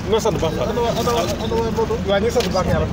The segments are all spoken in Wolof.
noo sant baax waaw ñu sant baax yàlla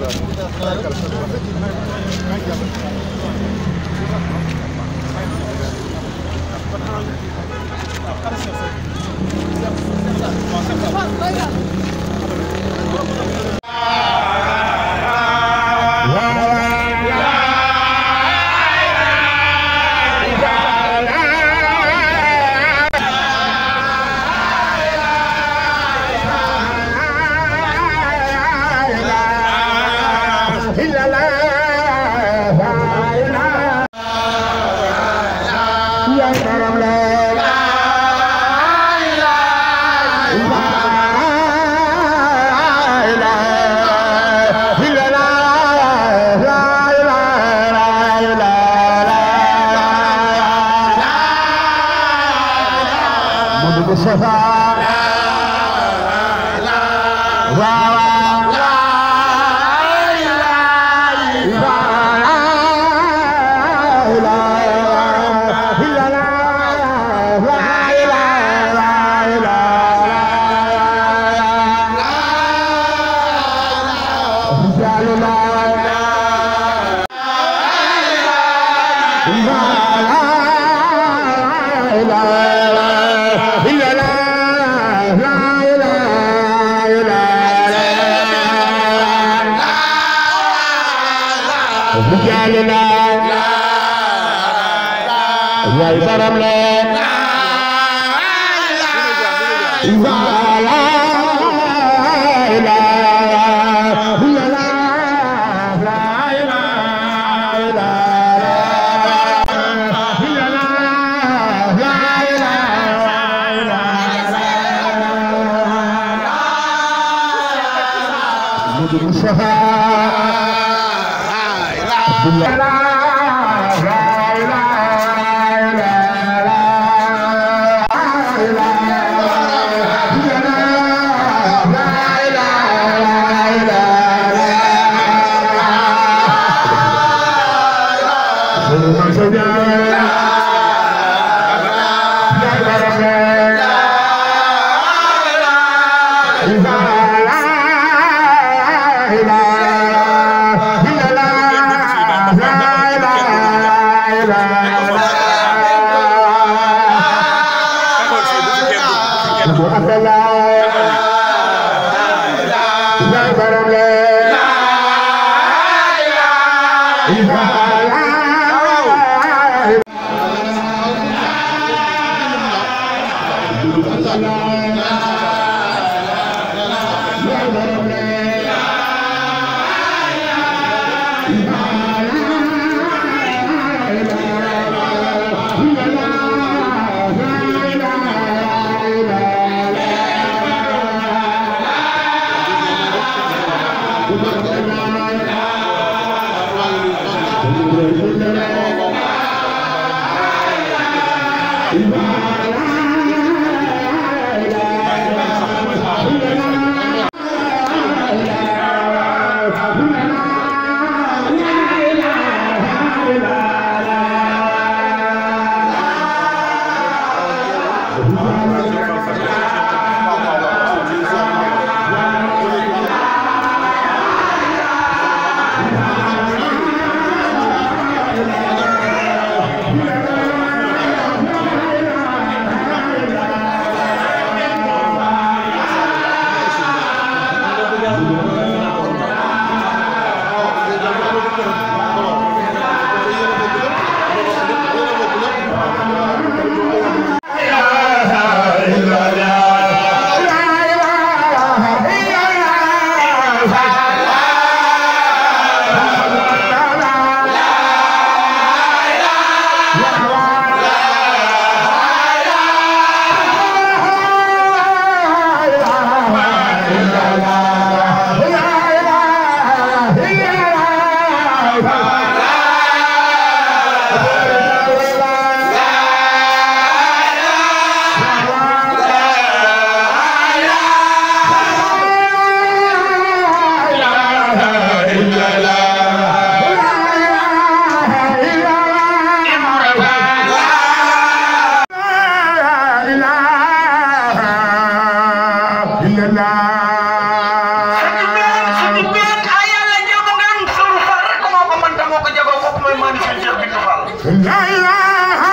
mooy maam Serigne Cheikh Bintou Fall. la ilaha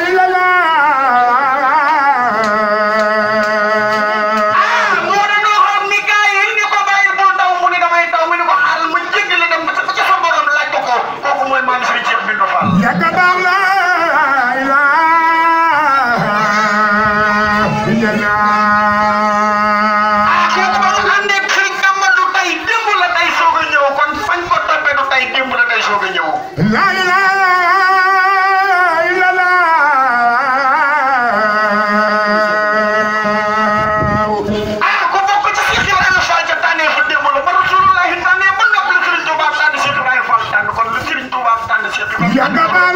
illallah moo ne noo xam ni gars yi ni ko bàyyi bul daw mu ne damay daw mu ne ko xaaral ma jéggale dem ba ca sa borom laaj ko ko kooku mooy maam Serigne Cheikh Bintou Fall. yàgg baax la ilaha illallah kooku ba mu àndee ak Serigne Amadou tey démb la tey soog a ñëw kon fañ ko toppee du tey démb la tey soog a ñëw. la ilaha illallah ku bokk ci Cheikh Ibrahima Fall ca tànnee fa démb la ba Rasulullahi tànnee ba noppi la Serigne Touba tànn Cheikh Ibrahima Fall tànn kon lu Serigne Touba tànn Cheikh Ibrahima. yàgg baax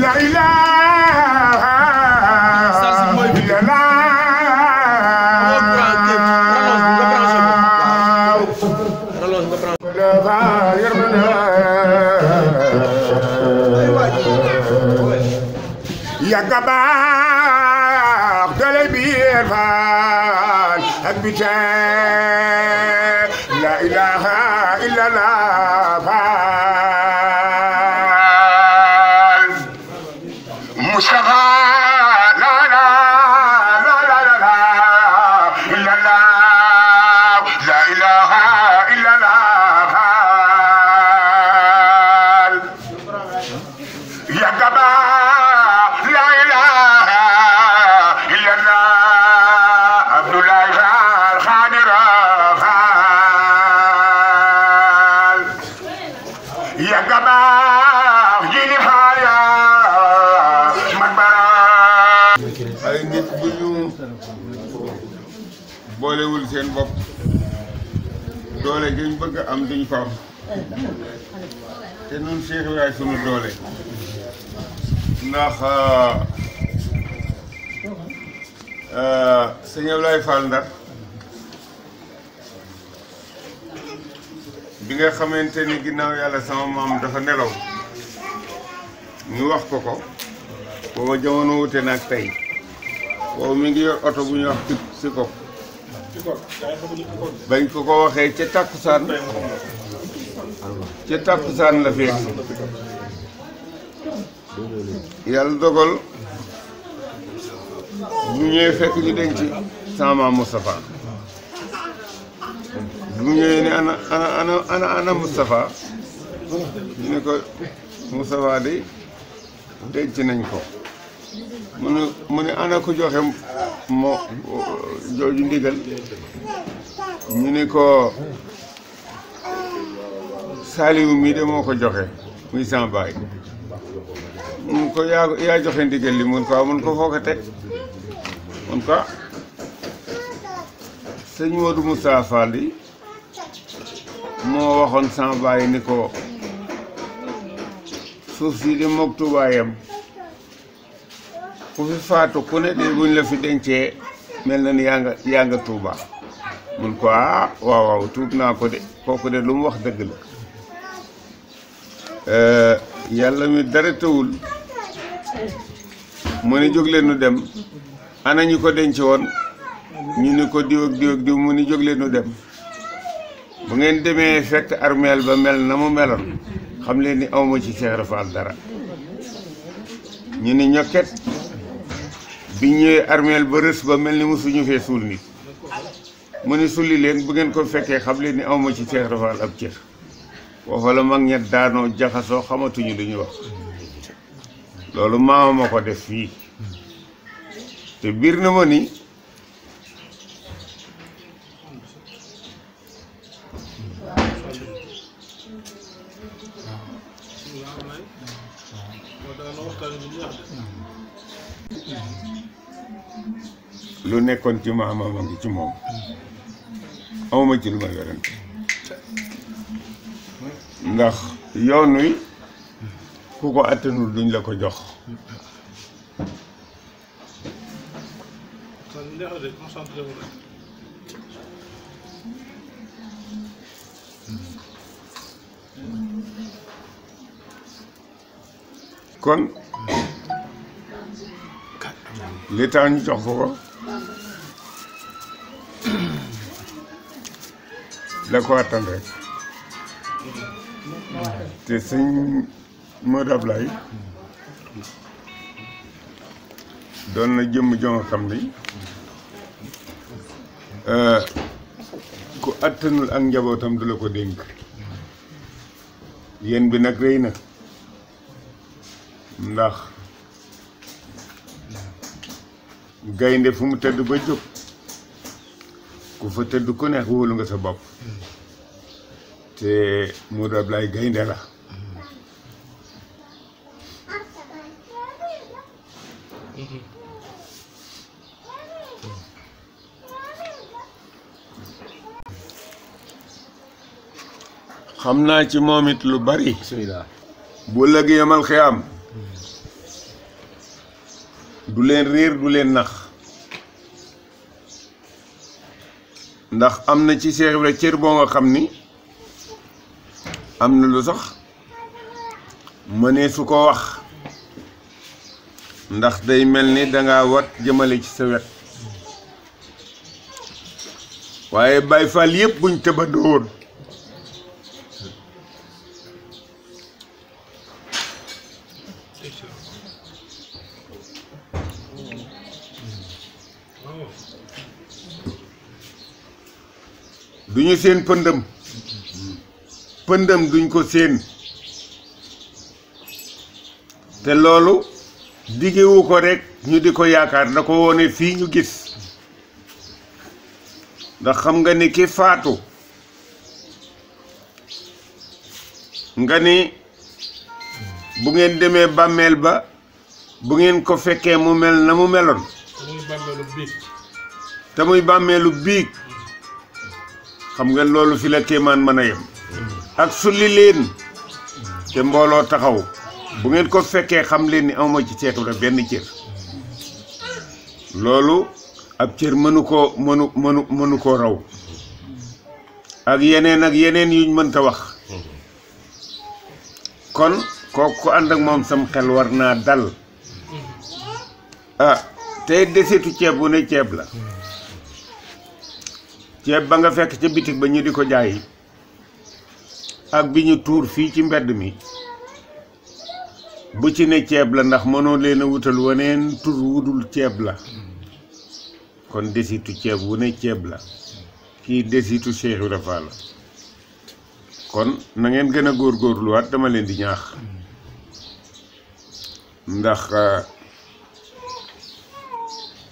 la ilaha la ilaha illallah yàgg baax dalay biir Faal ak bite la ilaha illallah Faal Mustafa la la la la la illallah la ilaha illallah Faal yàgg baax la ilaha illallah Abdoulaye Fall Khadira Fall yàgg baax Jili Fall ya man bara ay nit bu ñu boolewul seen bopp doole gi ñu bëgg am duñ ko am te nun Cheikh Ibrahima sunu doole ndax sëñ Ablaye Fall Ndar bi nga xamante ni ginnaaw yàlla sama maam dafa nelaw ñu wax ko ko booba jamono wute nag tey boobu mi ngi yor oto bu ñuy wax si ko bañ ko ko waxee ca takkusaan la fekk yàlla dogal bu ñëwee fekk ñu denc sama maam Moustapha bu ñëwee ne ana Moustapha ñu ne ko Moustapha de denc nañ ko mu ne ana ko joxe moo jooju ndigal ñu ne ko Saliou mii de moo ko joxe muy sama baay mun ko yaa joxe ndigal li mun ko waaw mun ko foo ko teg mun ko sëñ Modou Moustapha Fall yi moo waxoon sama baay ni ko suuf si de moog tubaayam ku fi faatu ku ne de buñ la fi dencee mel na ni yaa nga Tuuba mun ko waaw waaw tuub naa ko de kooku de lu mu wax dëgg la yàlla mi dara tawul mu ne jóg leen nu dem ana ñu ko denc woon ñu ni ko diw ak diw ak diw mu ni jóg leen nu dem bu ngeen demee fekk armeel ba mel na mu meloon xam leen ni awma ci Cheikh Ibra Fall dara ñu ni ñokket bi ñëwee armeel ba rës ba mel ni mosuñu fee suul nit mu ni sulli leen bu ngeen ko fekkee xam leen ni awma ci Cheikh Ibra Fall ab cër foofa la mag ñett daanoo jaxasoo xamatuñu lu ñu wax loolu maama ma ko def fii te biir na ma ni lu nekkoon ci maama ma ngi ci moom awma ci lu ma werante ndax yoon wi ku ko attanul duñ la ko jox kon li tax ñu jox ko la ko attan rek te sëñ Modou Ablaye doon na jëmm jonga xam ni ku attanul ak njabootam du la ko dénk yéen bi nag rëy na ndax gaynde fu mu tëdd ba jóg ku fa tëdd ku nekk wóolu nga sa bopp te Modou Ablaye gaynde la xam naa ci moom it lu bari bu lëgg yamal xiyaam du leen réer du leen nax ndax am na ci Cheikh Ibra cër boo nga xam ni am na lu sax mënee su ko wax ndax day mel ni danga wat jëmale ci sa wet waaye Baay Faal yëpp buñ tëbadoo duñu seen pëndëm duñ ko seen te loolu diggewu ko rek ñu di ko yaakaar da ko wone fii ñu gis ndax xam nga ni ki faatu nga ni bu ngeen demee bàmmeel ba bu ngeen ko fekkee mu mel na mu meloon te muy bàmmeelu biig xam nga loolu fi la kéemaan mën a yem ak sulli leen te mbooloo taxaw bu ngeen ko fekkee xam leen ni awma ci Cheikh Ibra benn cër loolu ab cër mënu koo raw ak yeneen yuñ mënta wax kon kooku ànd ak moom sam xel war naa dal te desetu ceeb bu ne ceeb la ceeb ba nga fekk ca bitig ba ñu di ko jaay ak bi ñu tuur fii ci mbedd mi bu ci ne ceeb la ndax mënoo leen a wutal waneen tur wudul ceeb la kon desitu ceeb wu ne ceeb la kii desitu Cheikh Ibra Fall la kon na ngeen gën a góorgóorluwaat dama leen di ñaax ndax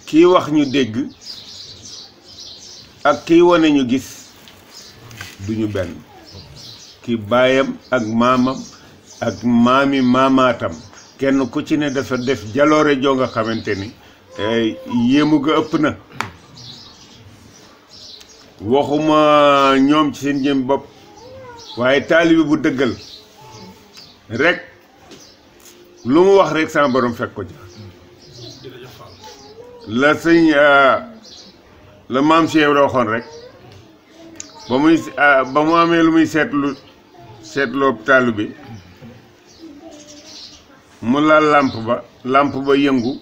kii wax ñu dégg ak kii wane ñu gis duñu benn ki baayam ak maamam ak maami maamaatam kenn ku ci ne dafa def jaloore joo nga xamante ni yéemu ga ëpp na waxuma ñoom ci seen jëm bopp waaye taalibi bu dëggal rek lu mu wax rek sama borom fekk ko ci la sëñ la maam Cheikh Ibra waxoon rek ba mu amee lu muy seetloo taalibi mu laal làmp ba yëngu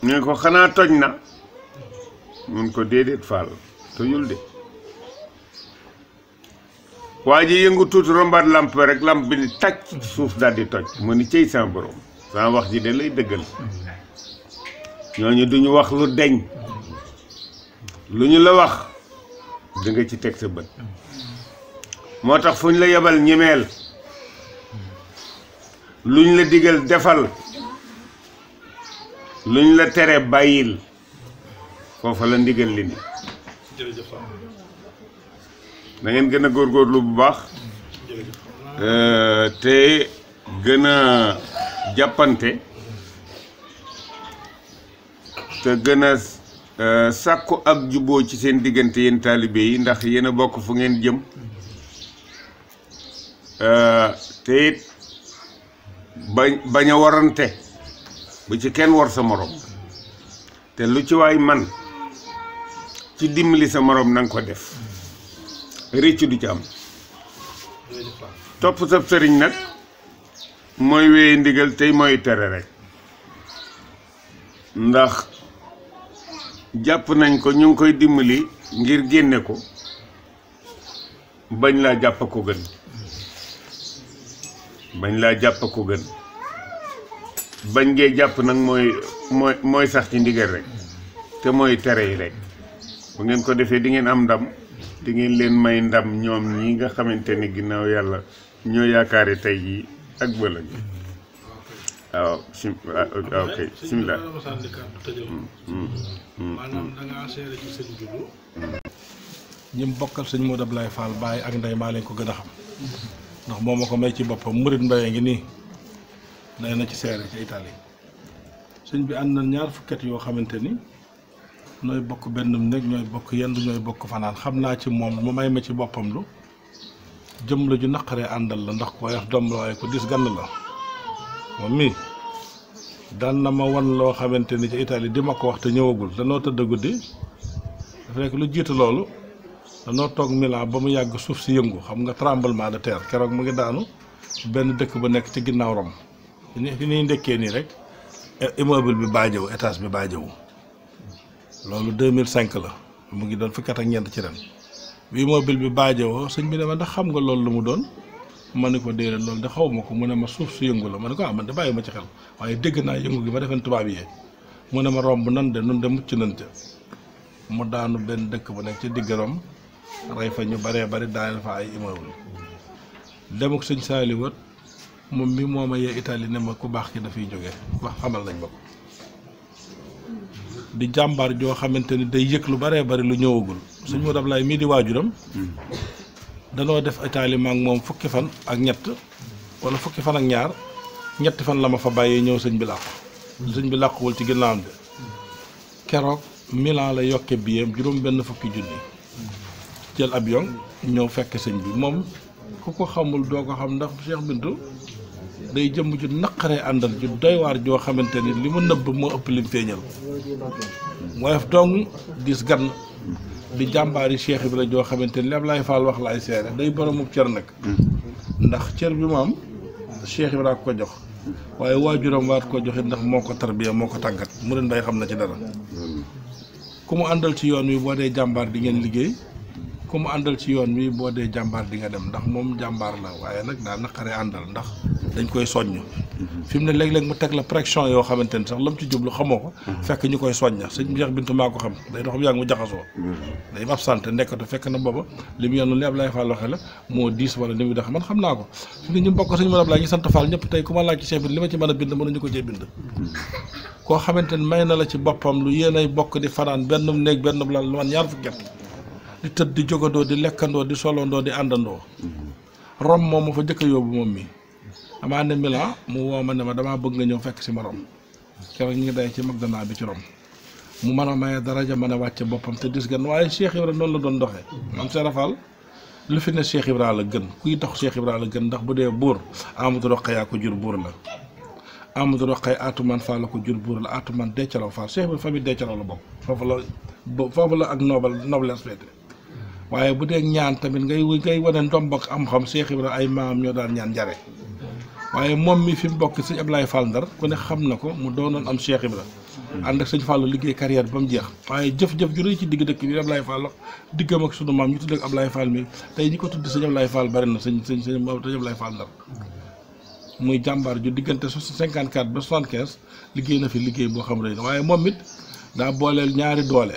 ñu ko xanaa toj na mun ko déedéet Fall tojul de waa ji yëngu tuuti rombaat làmp ba rek làmp bi ni tàcc suuf daal di toj mu ni cëy sama borom sama wax ji de lay dëggal ñooñu duñu wax lu deñ lu ñu la wax da nga ci teg sa bët moo tax fu ñu la yebal ñemeel luñ la digal defal luñ la tere bàyyil foofa la ndigal li ni da ngeen gën a góorgóorlu bu baax te gën a jàppante te gën a sàkku ak juboo ci seen diggante yéen taalibe yi ndax yéen a bokk fu ngeen jëm te it bañ a warante bu ci kenn war sa morom te lu ci waay man ci dimbali sa morom na nga ko def réccu du ci am topp sa sëriñ nag mooy wéye ndigal tey mooy tere rek ndax jàpp nañ ko ñu ngi koy dimbali ngir génne ko bañ laa jàpp ko gën bañ laa jàpp ko gën bañ ngee jàpp nag mooy sax ci ndigal rek te mooy tere yi rek bu ngeen ko defee di ngeen am ndam di ngeen leen may ndam ñoom ñi nga xamante ni ginnaaw yàlla ñoo yaakaare tey jii ak bëlëg waaw ok bismillah maanaam da ngaa seere ci sëñ bi ñi mu bokkal sëñ Modou Ablaye Fall Baye ak ndey maa leen ko gën a xam ndax moo ma ko may ci boppam murit Mbaye ngi nii nee na ci seere ci Italie sëñ bi ànd na ñaar fukket yoo xamante ni nooy bokk benn néeg ñooy bokk yendu ñooy bokk fanaan xam naa ci moom mu may ma ci boppam lu jëm la ju naqaree àndal la ndax ko wax doom la waaye ko dis gann la moom mii daan na ma wan loo xamante ni ci Italie di ma ko wax te ñëwagul danoo tëdd guddi dafa nekk lu jiitu loolu danoo toog Milan ba mu yàgg suuf si yëngu xam nga tremblement de terre keroog mu ngi daanu benn dëkk ba nekk ci ginnaaw Rome fi ñuy ndekkee nii rek immeuble bi baajewu étage bi baajewu loolu 2005 la mu ngi doon fukki at ak ñeent ci ren bi immeuble bi baajewoo sëñ bi ne ma ndax xam nga loolu lu mu doon ma ne ko déedéet loolu de xaw ma ko mu ne ma suuf si yëngu la ma ne ko man de bàyyi ma ci xel waaye dégg naa yëngu gi ma defen tubaab yi mu ne ma romb nan de nun de mucc nañ ca mu daanu benn dëkk bu nekk ci digg Rome rey fa ñu baree bari daaneel fa ay immeuble demuk sëñ Saaliwat moom mi moo ma yee Italie ne ma ku baax ki dafay jógee wax xamal nañ ma ko di jàmbaar joo xamante ni day yëg lu baree bari lu ñëwagul sëñ Modou Ablaye mii di waajuram danoo def Italie maak moom fukki fan ak ñett wala fukki fan ak ñaar ñetti fan la ma fa bàyyee ñëw sëñ bi làqu sëñ bi làquwul ci ginnaawam de keroog Milan la yokke biyam juróom benn fukki junni jël avion ñëw fekk sëñ bi moom ku ko xamul doo ko xam ndax Cheikh Bintou day jëmm ju naqaree àndal ju doy waar joo xamante ni li mu nëbb moo ëpp lim feeñal woyof dong dis gan di jàmbaari Cheikh bi la joo xamante ni li Ablaye Fall wax laay seere day boroomu cër nag ndax cër bi moom Cheikh Ibra ko jox waaye waajuram waat ko joxe ndax moo ko tarbiya moo ko tàggat mu ren day xam na ci dara ku mu àndal ci yoon wi boo dee jàmbaar di ngeen liggéey ku mu àndal ci yoon wi boo dee jàmbaar di nga dem ndax moom jàmbaar la waaye nag daa naqaree àndal ndax dañ koy soññ fi mu ne léeg-léeg mu teg la pression yoo xamante ni sax lam ci jublu xamoo ko fekk ñu koy soñña sëñ Cheikh Bintou maa ko xam day dox yàgg mu jaxasoo day absenté nekkatu fekk na booba li mu yoon li Ablaye Fall waxee la moo diis wala li muy dox man xam naa ko fi ne ñu bokk sëñ Modou Ablaye ñu sant Fall ñëpp tey ku ma laaj ci Cheikh Bintou li ma ci mën a bind mënuñu ko cee bind koo xamante ni may na la ci boppam lu yéen ay bokk di fanaan benn néeg benn lal lu man ñaar fukki at di tëdd di jógandoo di lekkandoo di solondoo di àndandoo Rome moom ma fa jëkk a yóbbu moom mi damaa ne Milan mu woo ma ne ma damaa bëgg nga ñëw fekk si ma Rome keroog ñu ngi day ci Magdana bi ci Rome mu mën a maye daraja mën a wàcce boppam te dis gan waaye Cheikh Ibra noonu la doon doxee man Serap Fall lu fi ne Cheikh Ibra la gën kuy dox Cheikh Ibra la gën ndax bu dee buur Amadou Roqe yaa ko jur buur la Amadou Roqe Atoumane Fall la ko jur buur la Atoumane Deccalaw Fall Cheikh Ibra famille Deccalaw la bokk foofu la ak noblesse féete waaye bu dee ñaan tamit ngay wane ndomb ak am xam Cheikh Ibra ay maam ñoo daan ñaan njare waaye moom mi fi mu bokk sëñ Ablaye Fall Ndar ku ne xam na ko mu doonoon am Cheikh Ibra ànd ak sëñ Fallu liggéey carrière ba mu jeex waaye jëf-jëf ju rëy ci digg dëkk bi Ablaye Fall wax diggam ak sunu maam ñu tudd ak Ablaye Fall mi tey ñi ko tudd sëñ Ablaye Fall bari na sëñ Ablaye Fall Ndar muy jàmbaar ju diggante 54 ba 75 liggéey na fi liggéey boo xam rëy na waaye moom it daa booleel ñaari doole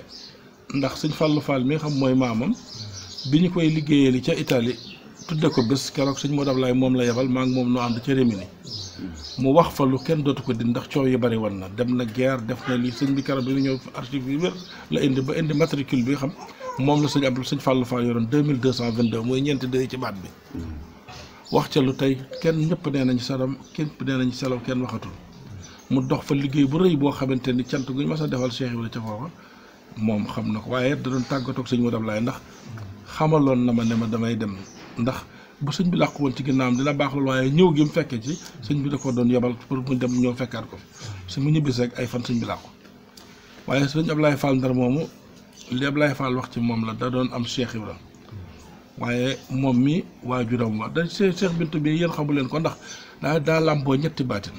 ndax sëñ Fallu Fall mi xam mooy maamam bi ñu koy liggéeyee li ca Italie tudde ko bés keroog sëñ Modou Ablaye moom la yebal maa ngi moom noo ànd ca Rimini mu wax fa lu kenn dootu ko di ndax coow yi bari woon na dem na guerre def na lii sëñ bi keroog bi mu ñëw archive yi wér la indi ba indi matricule bi xam moom la sëñ Fallou Fall yoroon 2222 mooy ñeenti dëy ci baat bi wax ca lu tey kenn ñëpp nee nañ salam képp nee nañ salaw kenn waxatul mu dox fa liggéey bu rëy boo xamante ni cant guñ mas a defal Cheikh Ibrahima ca foofa moom xam na ko waaye da doon tàggatoog sëñ Modou Ablaye ndax xamaloon na ma ne ma damay dem ndax bu sëñ bi làqu woon ci ginnaawam dina baax loolu waaye ñëw gi mu fekkee ci sëñ bi da ko doon yebal pour mu dem ñëw fekkaat ko su mu ñibbis rek ay fan sëñ bi làqu waaye sëñ Ablaye Fall Ndar moomu li Ablaye Fall wax ci moom la da doon am Cheikh Ibra waaye moom mi waajuram wa da Cheikh Bintou bi yéen xamu leen ko ndax daa làmboo ñetti baatin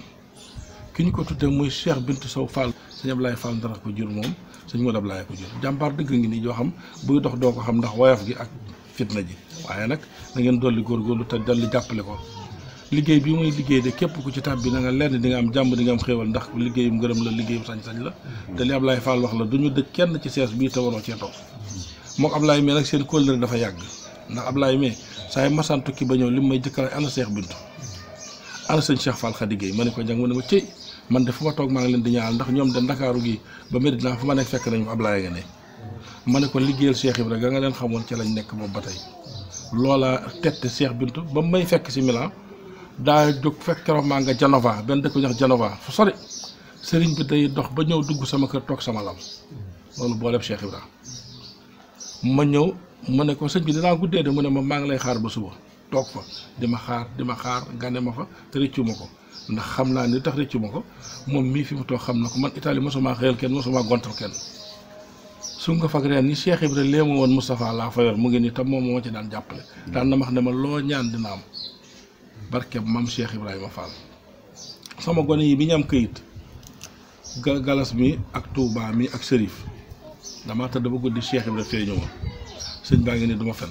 ki ñu ko tuddee muy Cheikh Bintou Sow Fall sëñ Ablaye Fall Ndar ko jur moom sëñ Modou Ablaye ko jur jàmbaar dëgg ngi nii joo xam buy dox doo ko xam ndax woyof gi ak fitna ji waaye nag na ngeen dolli góorgóorlu te dolli jàppale ko liggéey bi muy liggéey de képp ku ci tàbbi na nga lenn di nga am jàmm di nga am xéewal ndax liggéeyum ngërëm la liggéeyum sañ-sañ la te li Ablaye Fall wax la du ñu dëj kenn ci sees bii te waroo cee toog mook Ablaye mais nag seen kóllëre dafa yàgg ndax Ablaye mais saa yu masaan tukki ba ñëw li may jëkkër ana Cheikh Bintu ana sëñ Cheikh Fall Khady Gueye ma ne ko jàng mu ne ma cëy man de fu ma toog maa ngi leen di ñaanal ndax ñoom de Ndakaaru gi ba Medina fu ma nekk fekk nañu Ablaye nga ne ma ne ko liggéeyal Cheikh Ibra ga nga leen xamoon ci lañ nekk boobu ba tey loola tette Cheikh Bintu ba may fekk si Milan daa jóg fekk keroog maa nga Janova benn dëkk ñax Janova fu sori sëriñ bi day dox ba ñëw dugg sama kër toog sama lal loolu booleb Cheikh Ibra ma ñëw mu ne ko sëñ bi dinaa guddee de mu ne ma maa ngi lay xaar ba suba toog fa di ma xaar gane ma fa te rëccu ma ko ndax xam naa ni tax rëccu ma ko moom mii fi mu toog xam na ko man Italie mosuma xëyal kenn mosuma gontal kenn su nga fag reen ni Cheikh Ibra lee ma woon Moustapha laa fa yor mu ngi nii tam moom moo ci daan jàppale daan na ma wax ne ma loo ñaan dina am barke maam Cheikh Ibrahima Fall sama gone yi bi ñu am këyit galas mi ak Touba mi ak Serif dama tëdd ba guddi Cheikh Ibra feeñu ma sëñ baa ngi ni duma fen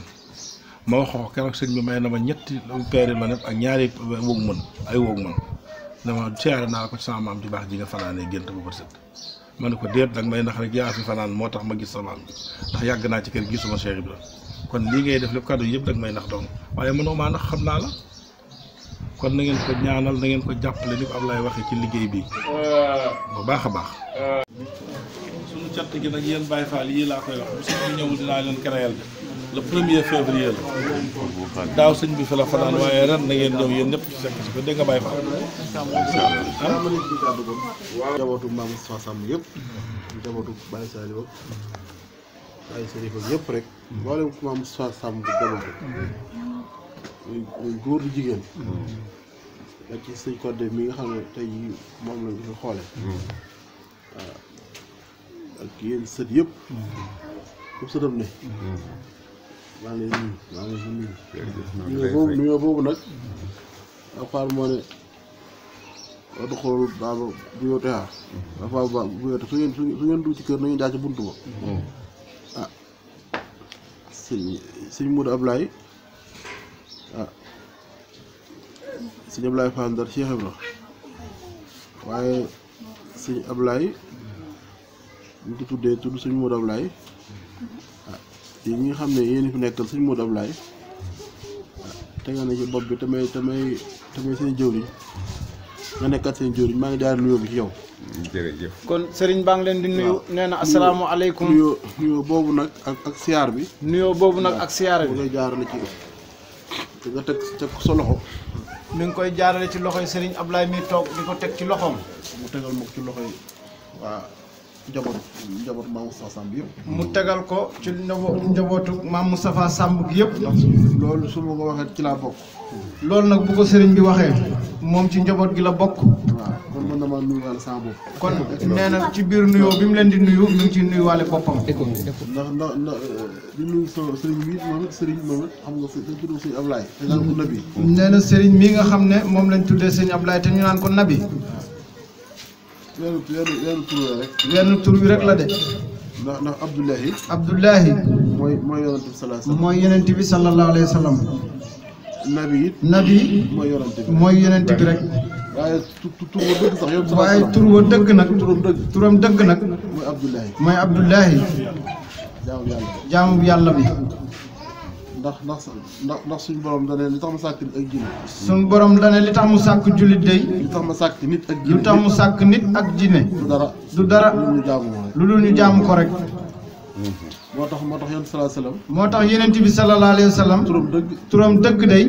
ma wax ko keroog sëñ bi may na ma ñetti peeri ma nekk ak ñaari wóog mën ay wóog mën dama siyaare naa ko ci sama maam ju baax ji nga fanaanee gént bu bët set ma ne ko déet danga may ndax rek yaa fi fanaan moo tax ma gis sa maam bi ndax yàgg naa ci kër gisuma Cheikh Ibra kon lii ngay def lépp kàddu yëpp danga may ndax doom waaye mënoo maa ndax xam naa la kon na ngeen ko ñaanal na ngeen ko jàppale ni ko Ablaye waxee ci liggéey bi bu baax a baax suñu cant gi nag yéen Baye Fall yii laa koy wax bu sëñ bi ñëwul dinaa leen créer de le 1er février la daaw sëñ bi fi la fanaan waaye ren na ngeen ñëw yéen ñëpp ci fekk si ko dégg nga Baye Fall njabootu Maam Moustapha Samb yëpp njabootu Baye Saliou Baye Serif ak yëpp rek mboolem ku Maam Moustapha Samb jaboot muy góor di jigéen ak ci sëñ Codé mi nga xam ne tey jii moom lañ ko xoole waaw ak yéen sët yëpp ku sëtam ne maa ngi leen nuyu boobu nag Alxuraan moo ne wadu xool baaba bu yow teexaar dafa ba bu yow te su ngeen dugg ci kër nañu jaar ci buntu ba ah sëñ Modou Ablaye sëñ Ablaye Fall Ndar Cheikh Ibra waaye sëñ Ablaye ñu ko tuddee tudd sëñ Modou Ablaye yi ñi nga xam ne yéen fi nekkal sëñ Modou Ablaye tegal na ci bopp bi tamay seen jëwriñ nga nekkat seen jëwriñ maa ngi jaar nuyoo bi ci yow. jërëjëf kon Serigne baa ngi leen di nuyu. nee na asalaamaaleykum nuyoo boobu nag ak siyaar bi. nuyoo boobu nag ak siyaar bi. ngay jaarale ci te nga teg sa loxo. mi ngi koy jaarale ci loxoy Serigne Ablaye mi toog di ko teg ci loxoom. mu tegal ma ko ci loxoy waa njabootu Maam Moustapha Samb yëpp. mu tegal ko ci njabootu Maam Moustapha Samb gi yëpp. loolu su ma ko waxee ci laa bokk. loolu nag bu ko Serigne bi waxee moom ci njaboot gi la bokk. waaw kon mën na maa nuyuwaale sama bopp. kon nee na ci biir nuyoo bi mu leen di nuyu mi ngi ci nuyuwaale boppam. ndax di nuyu Serigne bi moom it Serigne moom it xam nga dañ tudd Serigne Ablaye. te naan ko Nabi. nee na Serigne mii nga xam ne moom lañ tuddee Serigne Ablaye te ñu naan ko Nabi. weeru tur la rek. wenn tur wi rek la de. ndax Abdoulahi. Abdoulahi. mooy yonent bi sallallahu alayhi wa sallam. mooy yonent bi sallallahu alayhi wa sallam. Nabi it. Nabi. mooy yonent bi rek. waaye tur wa dëgg sax yow. waaye tur wa dëgg nag. turam dëgg nag. mooy Abdoulahi. mooy Abdoulahi. jaamu yàlla bi. ndax suñu borom dane li tax ma sàkk nit ak jinne. suñu borom dane li tax mu sàkk jullit day. li tax ma sàkk nit ak jinne. lu tax mu sàkk nit ak jinne. du dara. lu dul ñu jaamu ko rek. moo tax yonent sallallahu alayhi wa sallam. moo tax yonent bi sallallahu alayhi wa sallam. turam dëgg day.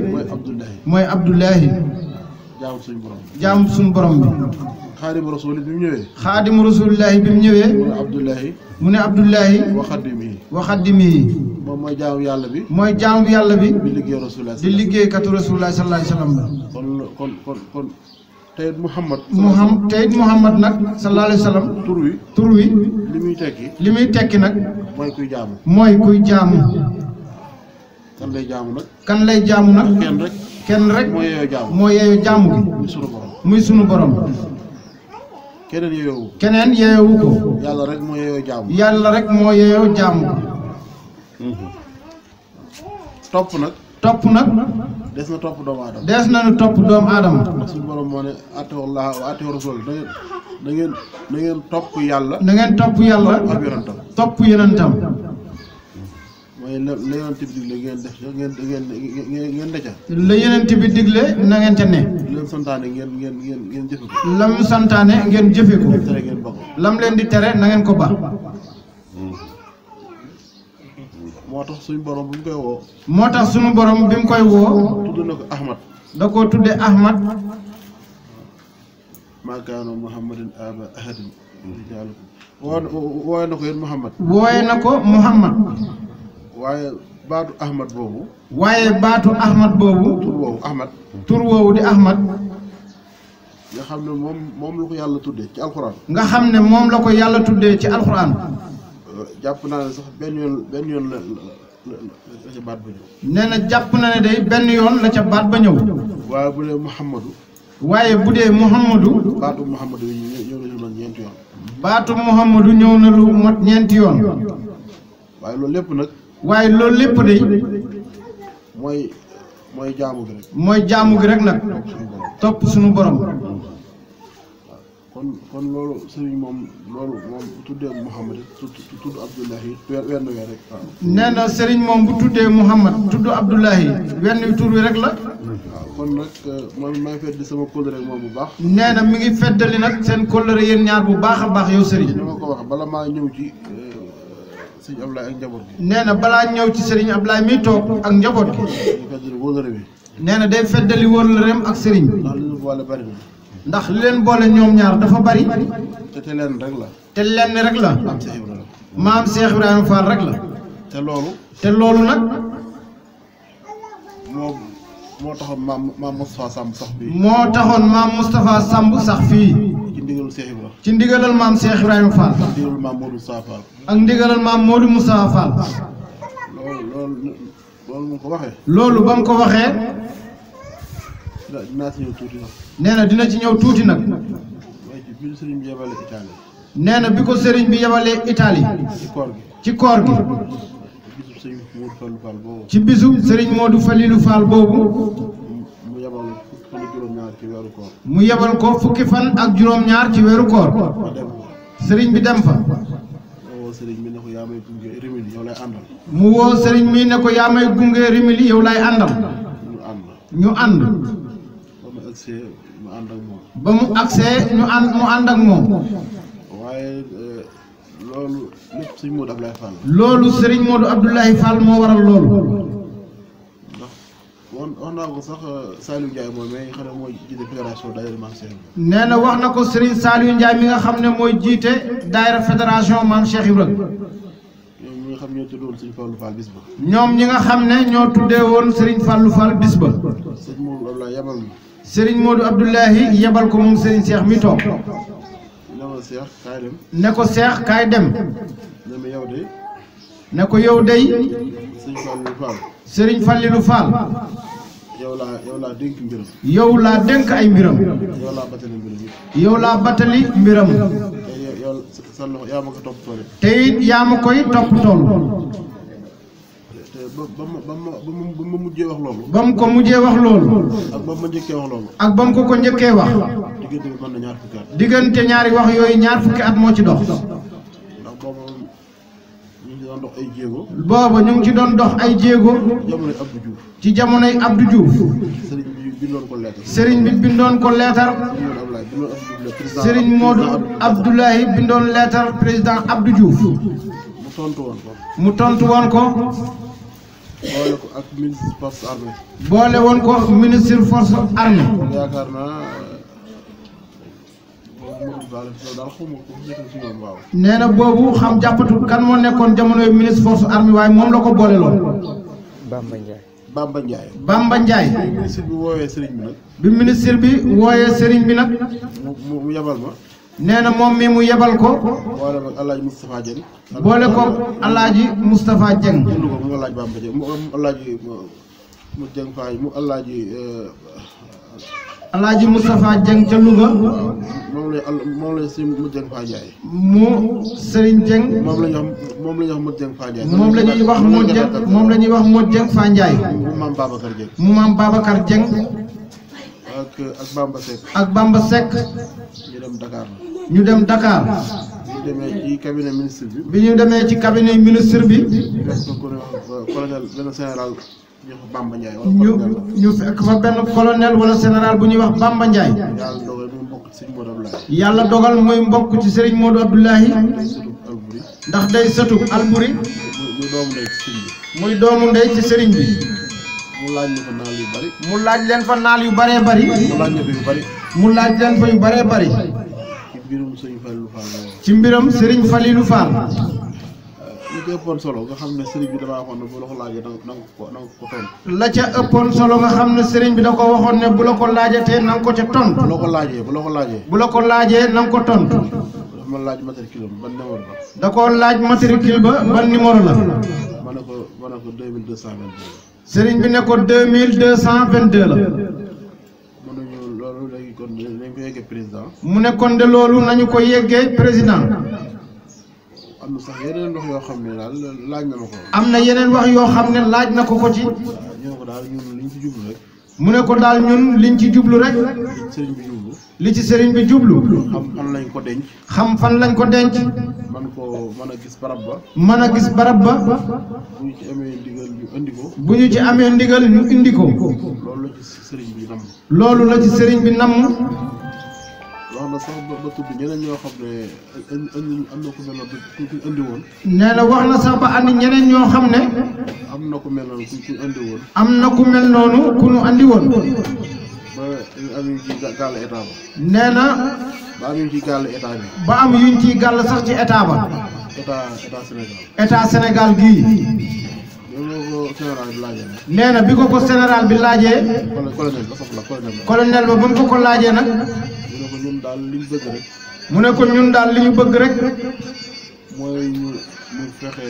mooy Abdoulahi. jaamu suñu borom bi. xaadimu rasul bi mu ñëwee. xaadimu rasulillahi bi mu ñëwee. mu ne Abdoulahi. wa xaddimihi. moom mooy jaamu yàlla bi. mooy jaamu yàlla bi. di liggéey rasulullah. di liggéeykatu rasulullah sallallahu alayhi wa sallam la. kon teyit Muhammad nag sallallahu alayhi wa sallam. tur wi. li muy tekki nag. mooy kuy jaamu. kan lay jaamu nag. kenn rek. moo yeeyoo jaamu gi. muy sunu borom. keneen yeeyowu ko. yàlla rek moo yeeyoo jaamu. topp nag des na topp doomu aadama des nañu topp doomu aadama ndax suñu borom moo ne atiiwullaah wa atiiwu rasuul na ngeen topp yàlla na ngeen topp yàlla ak yonentam topp yonentam mooy la yonent bi digle ngeen def ngeen ne ca la yonent bi digle na ngeen ca ne leen santaane ngeen jëfe ko lam santaane ngeen jëfe ko tere ngeen ba ko lam leen di tere na ngeen ko ba moo tax suñu borom bu ñu koy woo moo tax suñu borom bi mu koy woo tudd na ko Ahmad da koo tudde Ahmad maa kaana Muhammadin aba ahadin rijaalikum wooye na ko yéen Muhammad wooye na ko Muhammad waaye baatu Ahmad boobu waaye baatu Ahmad boobu tur woowu Ahmad tur woowu di Ahmad nga xam ne moom la ko yàlla tuddee ci alxuraan nga xam ne moom la ko yàlla tuddee ci alxuraan jàpp naa ne sax benn yoon la ca baat ba ñëw nee na jàpp na ne day benn yoon la ca baat ba ñëw waaye bu dee Muhammadu waaye bu dee Muhammadu baatu Muhammadu yi ñëw na lu mat ñeenti yoon baatu Muhammadu ñëw na lu mat ñeenti yoon waaye loolu lépp nag waaye loolu lépp de mooy jaamu gi rek mooy jaamu gi rek nag topp suñu borom kon loolu sëriñ moom tuddee Muhammad tudd Abdullahi wenn weer rek waaw nee na sëriñ moom bu tuddee Muhammad tudd Abdullahi wenn tur wi rek la waaw kon nag moom may fedd sama kóllëre moom bu baax nee na mi ngi feddali nag seen kóllëre yéen ñaar bu baax a baax yow sëriñ dama ko wax bala maa ñëw ci sëriñ Ablaye ak njaboot gi nee na balaa ñëw ci sëriñ Ablaye mi toog ak njaboot gi ñu feddali kóllëre bi nee na day feddali wóllëreem ak sëriñ ndax li ñu boole bari na ndax li leen boole ñoom ñaar dafa bari te leen rek la te lenn rek la am Seex Ibrahima maam Cheikh Ibrahima Fall rek la te loolu nag moo taxoon maam Moustapha Samb sax fii moo taxoon maam Moustapha Samb sax fii ci ndigalul Seex Ibrahima ci ndigalal maam Cheikh Ibrahima Fall ndigalul maam Modou Moustapha Fall ak ndigalal maam Modou Moustapha Fall loolu mu ko waxee loolu ba mu ko waxee dinaa si ñëw tuuti nag nee na dina ci ñëw tuuti nag waaye ci biir sëriñ bi yebale Italie nee na bi ko sëriñ bi yebalee Italie ci koor gi ci koor gi bisu sëriñ Modou Fallou Fall boobu ci bisu sëriñ Modou Falilou Fall boobu mu yebal fan ak juróom-ñaar ci weeru koor mu yebal ko fukki fan ak juróom-ñaar ci weeru koor ma dem sëriñ bi dem fa woo sëriñ bi ne ko yaa may gunge rimil yow lay àndal mu woo sëriñ mi ne ko yaa may gunge rimili yow lay àndal ñu ànd ba mu agsee mu ànd ak moom waaye loolu lépp sëriñ Modou Abdoulaye Fall loolu sëriñ Modou Abdoulaye Fall moo waral loolu ndax wax naa ko sax Saliou Ndiaye moom mais xam ne mooy jiite fédération daayira Maam Cheikh nee na wax na ko sëriñ Saliou Ndiaye mi nga xam ne mooy jiite daayira fédération Maam Cheikh Ibrahima ñoom ñi nga xam ñoo tuddoon sëriñ Fallou Fall bis ba ñoom ñi nga xam ne ñoo tuddee woon sëriñ Fallou Fall bis ba sëriñ Modou Abdoulaye yebal ma sëriñ Modou Abdoulaye yebal ko moom sëriñ Cheikh mi toog ne ko Cheikh kaay dem ne ko Cheikh kaay dem ne ma yow de ne ko yow day sëriñ Fallou Fall sëriñ Fallilou Fall yow laa dénk mbiram yow laa dénk ay mbiram yow laa batali mbiram yow laa batali mbiram yow sa loxo yaa ma ko topp tool te it yaa ma koy topp tool te ba ma mujjee wax loolu ba mu ko mujjee wax loolu ak ba ma njëkkee wax loolu ak ba mu ko njëkkee wax diggante bi mën na ñaar fukki at diggante ñaari wax yooyu ñaar fukki at moo ci dox ndax boobu ñu ngi doon dox ay jéego booba ñu ngi ci doon dox ay jéego jamonoy Abdou Diouf ci jamonoy Abdou Diouf sëriñ bi bindoon ko leetar sëriñ bi bindoon ko leetar sëriñ Modou Abdoulaye bindoon leetar président Abdou Diouf mu tontu woon ko boole ko ak ministre force armée boole woon ko ministre force armée yaakaar naa daal xawma ko nekk ci ñoom waaw nee na boobu xam jàppatu kan moo nekkoon jamonoy ministre force armée waaye moom la ko boole lool Bamba Ndiaye Bamba Ndiaye ministre bi woowee sëriñ bi nag bi ministre bi wooyee sëriñ bi nag mu yebal ma nee na moom mi mu yebal ko boole ko Alaaji Moustapha Dieng boole ko Alaaji Moustapha Dieng jënd ko mu Alaaji Bamba Dieng mu Alaaji mu Dieng Faye mu Alaaji Alaaji Moustapha Dieng ca Louga. moom lay si Modou Dieng Faa Ndiaye. mu Serigne Dieng. moom la ñuy wax Modou Dieng Faa Ndiaye. moom la ñuy wax Modou Dieng Faa Ndiaye. mu maam Babacar Dieng. mu maam Babacar Dieng. ak Bamba Seck. ak Bamba Seck. ñu dem Dakar. ñu dem Dakar. bi ñu demee ci cabinet ministre bi. bi ñu demee ci cabinet ministre bi. fekk ko colonel benn général ñu wax Bamba Ndiaye. ñu fekk fa benn colonel wala général bu ñuy wax Bamba Ndiaye. yàlla dogal muy mbokk ci Serigne Modou Abdoulaye. yàlla dogal muy mbokk ci Serigne Modou Abdoulaye. ndax day sëtu Alburi. muy doomu ndey ci Serigne bi. mu laaj ñu fa naal yu bari. mu laaj leen fa naal yu bëree bëri. mu laaj leen fa yu bëree bëri. ci mbiram Serigne Falilou Fall. li ca ëppoon solo nga xam ne Serigne bi damaa waxoon ne bu la ko laajee na nga ko tontu. la ca ëppoon solo nga xam ne Serigne bi da ko waxoon ne bu la ko laajatee na nga ko ca tontu. bu la ko laajee. bu la ko laajee na nga ko tontu. dafa ma laaj matricule ban numéro la. da koo laaj matricule ba ban numéro la. ma ne ko 2222. Serigne bi ne ko 2222 la. mënuñu loolu léegi kon nañ ko yeggee président. mu ne kon de loolu nañu ko yeggee président. am na sax yeneen wax yoo xam ne daal laaj na ma ko. am na yeneen wax yoo xam ne laaj na ko ci. ñoo ko daal ñun liñ ci jublu rek. mu ne ko daal ñun liñ ci jublu rek. sëriñ bi jublu. li ci sëriñ bi jublu. xam fan lañ ko denc. xam fan lañ ko denc. mën a gis barab ba. mën a gis barab ba. bu ñu ci amee ndigal ñu indi ko. bu ñu ci amee ndigal ñu indi ko. loolu la ci sëriñ bi namm. loolu la ci sëriñ bi namm. wax na sax ba tudd ñeneen ñoo xam ne am na ku mel noonu ku indi woon. nee na wax na sax ba andi ñeneen ñoo xam ne. am na ku mel noonu ku indi woon. am na ku mel noonu ku nu andi woon. ba am yu ci gàll état ba. nee na. ba am yu ci gàll état bi. ba am yuñ ciy gàll sax ci état ba. état Sénégal. état Sénégal gii. loolu ko général bi laajee nag. nee na bi ko général bi laajee. colonel ba soxla colonel ba ba mu ko laajee nag. mu ne ko ñun daal li ñu bëgg rek. mu ne ko ñun daal li ñu bëgg rek. mooy ñu fexe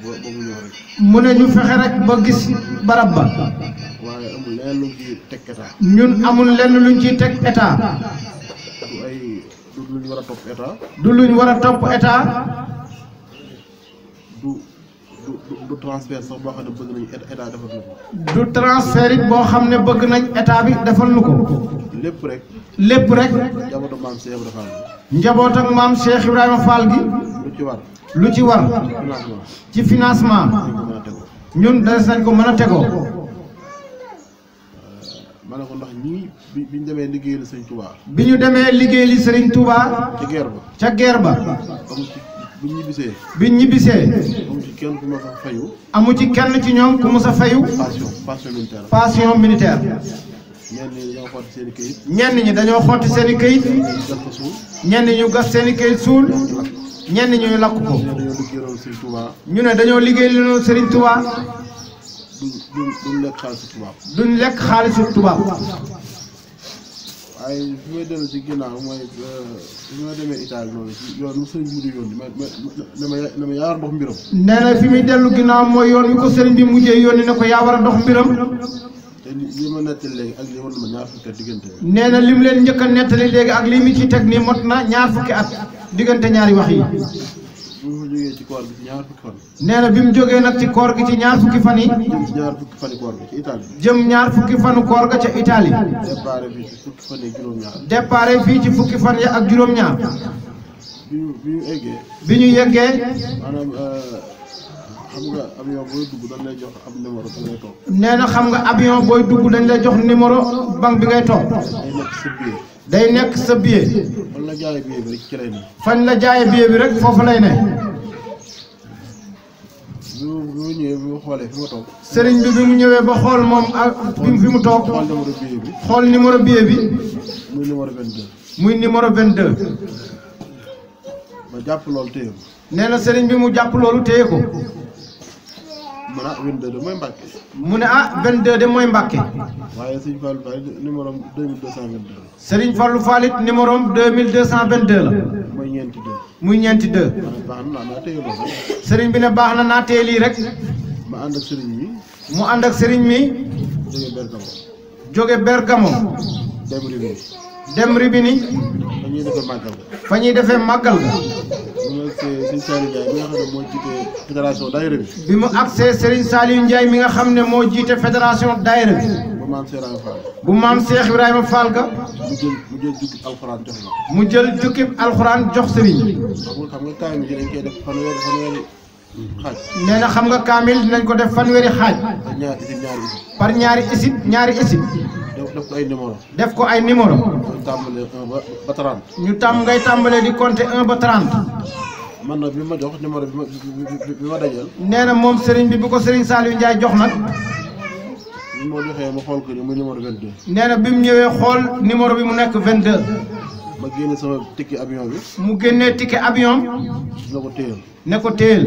ba mu ñëw rek. mu ne ñu fexe rek ba gis barab ba. waaye amul leneen luñ ciy teg état. ñun amul lenn luñ ciy teg état. du luñ war a topp état. du luñ war a topp état. du transfert sax boo xam ne bëgg nañ état defal na ko. du transfert it boo xam ne bëgg nañ état bi defal nu ko. lépp rek. lépp rek. njabootu maam Cheikh Ibrahima Fall gi. njaboot ak maam Cheikh Ibrahima Fall gi. lu ci war. lu ci war. ci financement. ñun des nañ ko mën a tegoo. ma ne ko ndax ñii bi ñu demee liggéeyal Serigne Touba. bi ñu demee liggéeyali Serigne Touba. ca guerre ba. ca guerre ba. bi ñu ñibbisee. bi ñu ñibbisee. amu ci kenn ku mës a fayu. amu ci kenn ci ñoom ku mës a fayu. pension militaire. pension militaire. ñenn ñi dañoo xotti seen i këyit. ñenn ñi dañoo xotti seen i këyit. ñenn ñu gas seen i këyit suul. ñenn ñu lakk ko. ñu ne dañoo liggéey lu Serigne Touba. duñ lekk xaalisu tubaab. duñ lekk xaalisu tubaab. waaye fi may dellu ci ginnaaw mooy fi ma demee Italie noonu ci yoon mu sëriñ mujj yónni ne ma yaa war a dox mbiram. nee na fi muy dellu ginnaaw mooy yoon wi ko sëriñ bi mujjee yónni ne ko yaa war a dox mbiram. te li ma nettali léegi ak li war na ma ñaar fukki at diggante. nee na lim leen njëkk a nettali léegi ak li mu ci teg nii mot na ñaar fukki at diggante ñaari wax yi. bi mu jógee ci koor gi ci ñaar fukki fan. nee na bi mu jógee nag ci koor gi ci ñaar fukki fan yi. jëm ci ñaar fukki fani koor gi ci Italie. jëm ñaar fukki fanu koor ga ca Italie. déparé fii ci fukki fan yi juróom-ñaar. déparé fii ci fukki fan ya ak juróom-ñaar. bi ñu eggee. bi ñu yeggee. maanaam xam nga avion booy dugg dañ lay jox ab numéro da ngay toog. nee na xam nga avion booy dugg dañ lay jox numéro banque bi ngay toog. day nekk sa billet. day nekk sa billet. fan la jaayee billet bi rek ci lay ne. fañ la jaayee billet bi rek foofu lay ne. bi mu ñëwee bi mu xoolee fi ma toog. sëriñ bi mu ñëwee ba xool moom ak fi mu toog. xool numéro billet bi. xool numéro billet bi. muy numéro 22. muy numéro 22. ma jàpp loolu téye ko. nee na sëriñ bi mu jàpp loolu téye ko. mu ne ah 22 de mooy Mbàkke. mu ne ah 22 de mooy Mbàkke. waaye Sëriñ Fallou Fall numéro am 2222 la. Sëriñ Fallou Fall it numéro am 2222 la. mooy ñeenti 2. muy ñeenti 2. baax na naa téye loolu rek. sëriñ bi ne baax na naa téye lii rek. ma ànd ak sëriñ mi. mu ànd ak sëriñ mi. jóge Bergamo. jóge Bergamo. dem Ribini dañuy defee màggal ga. fa ñuy defee màggal ga. bi mu agsee Serigne Saliou Ndiaye mi nga xam ne moo jiite fédération daayira bi. bi mu agsee Serigne Saliou Ndiaye mi nga xam ne moo jiite fédération daayira bi. bu maam Cheikh Ibrahima Fall. bu maam Cheikh Ibrahima Fall ga. mu jël jukkib alxuraan jox la. mu jël jukkib alxuraan jox Serigne bi. xam nga kaamil ji dañ koy def fanweeri xaaj. nee na xam nga kaamil dinañ ko def fanweeri xaaj. par ñaari isib. def ko ay numéro. def ko ay numéro. ñu tàmbalee 1 ba 30. ñu ngay tàmbalee di compter 1 ba 30. man nag bi ma jox numéro bi ma dajal. nee na moom Serigne bi bu ko Serigne Saliou Ndiaye jox nag. bi ma joxee ma xool ko ni muy numéro 22. nee na bi mu ñëwee xool numéro bi mu nekk 22. ma génne sama ticket avion bi. mu génnee ticket avion. na ko téyel. ne ko téyel.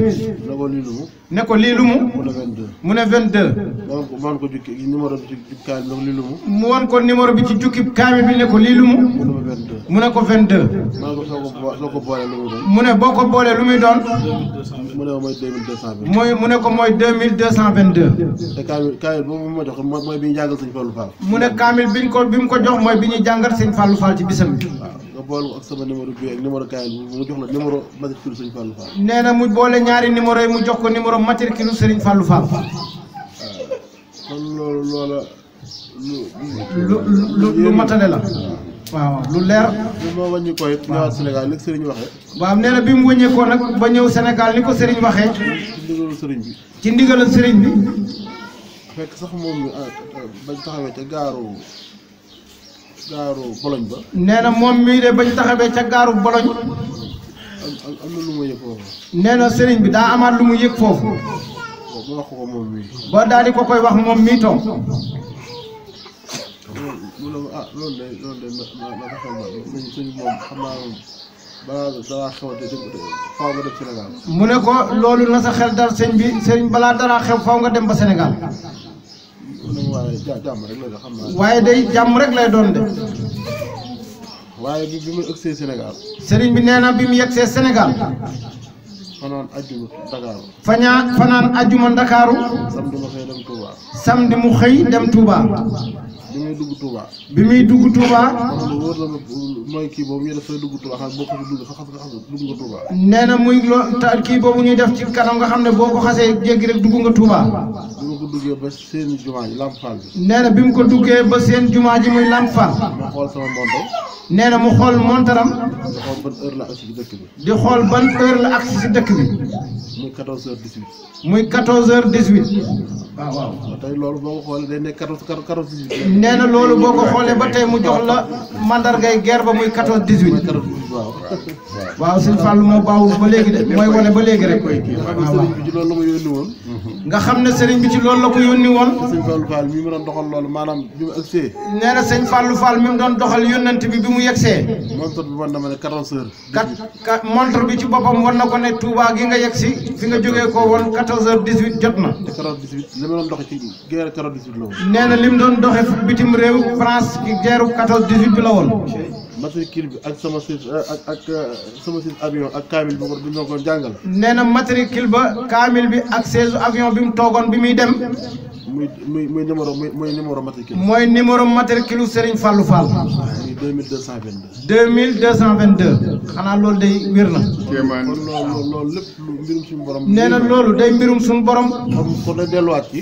ne ko lii lu mu. ne ko lii lu mu. mu ne 22. mu ne 22. ma wan ko jukki numéro bi ci jukki kaay bi ne ko lii lu mu. mu wan ko numéro bi ci jukki kaamil bi ne ko lii lu mu. mu ne ma 22. mu ne ko 22. ma ne ko soo ko boolee lu mu doon. mu ne boo ko boolee lu muy doon. mu ne ma mooy 2222. mu ne ko mooy 2222. te kaamil boobu ma jox mooy bi ñu jàngal sëñ Fallou Fall. mu ne kaamil bi mu ko jox mooy bi ñuy jàngal sëñ Fallou Fall ci bisam bi. nga boole ko ak sama numéro bi ak numéro kaamil bi mu jox la numéro matricule sëñ Fallou Fall. nee na mu boole ñaari numéro yi mu jox ko numéro matricule Serigne Fallou Fall. kon loola lu matale la. waaw lu leer. bi ma wàññi ko it ñëwaat Sénégal li Serigne waxee. waaw nee na bi mu wëññeekoo nag ba ñëw Sénégal ni ko Serigne waxee. ci ndigalu Serigne bi. ci ndigalu Serigne bi. fekk sax moom mi bañ taxawee ca gaaru Bologne ba. nee na moom mii de bañ taxawee ca gaaru Bologne. am na lu ma yëg foofu. nee na Serigne bi daa amaat lu mu yëg foofu. ba wax ko moom mii. ba daal di ko koy wax moom mii toog. mu ne ma loolu de ma ko xam suñ moom xam naa moom balaa dara xewate faaw nga dem Sénégal. mu ne ko loolu na sa xel dal sëñ bi Serigne balaa dara xew faaw nga dem ba Sénégal. mu ne ma waaye jàmm rek la de xam naa. waaye day jàmm rek lay doon de. waaye bi mu ëgsee Sénégal. Serigne bi nee na bi mu yegsee Sénégal. fanaan ajjuma Dakar. fanaan ajjuma Ndakaaru. samedi ma xëy dem Touba. samedi mu xëy dem Touba. bi muy dugg Touba. bi muy dugg Touba. xam nga wóor na mooy kii boobu ñuy def fay dugg Touba xam boo ko dugg sax dugg nga Touba. nee na muy kii boobu ñuy def ci kanam nga xam ne boo ko xasee jéggi rek dugg nga Touba. bi ma ko duggee ba seen jumaa ji Lamp Fall bi. nee na bi mu ko duggee ba seen jumaa ji muy Lamp Fall. ma xool sama montre. nee na mu xool montaram. di xool ban heure la agsi ci dëkk bi. di xool ban heure la agsi ci dëkk bi. muy 14h18. muy 14h18. waaw waaw. tey loolu boo ko xoolee day nekk 14h18. nee na loolu boo ko xoolee ba tey mu jox la mandargay guerre ba muy 14-18. waaw. waaw sëñ Fallou moo baawul ba léegi de mooy wane ba léegi rek. waaw waaw bi ci loolu la ma yónni woon. nga xam ne sëriñ bi ci loolu la ko yónni woon. sëñ Fallou Fall mi mu doon doxal loolu maanaam bi mu agsee. nee na sëñ Fallou Fall mi mu doon doxal yónnant bi bi mu yegsee. montre bi wan na ma ne 14h. montre bi ci boppam wan na ko ne Touba gi nga yegsi fi nga jógee ko woon 14h18 jot na. te 14h18 li ma doon doxee ci guerre 14h18 la woon. nee na li mu doon doxee bitim réew France gi guerre 14-18 bi la woon. matricule bi ak sama siis avion ak kaamil bi ñu ko jàngal. nee na matricule ba kaamil bi ak siège avion bi mu toogoon bi muy dem. muy numéro matricule. mooy numéro matricule Serigne Fallou Fall. muy 2222. 2222. xanaa loolu day wér na. kon loolu lépp mbirum suñu borom. nee na loolu day mbirum suñu borom. kon day delluwaat ci.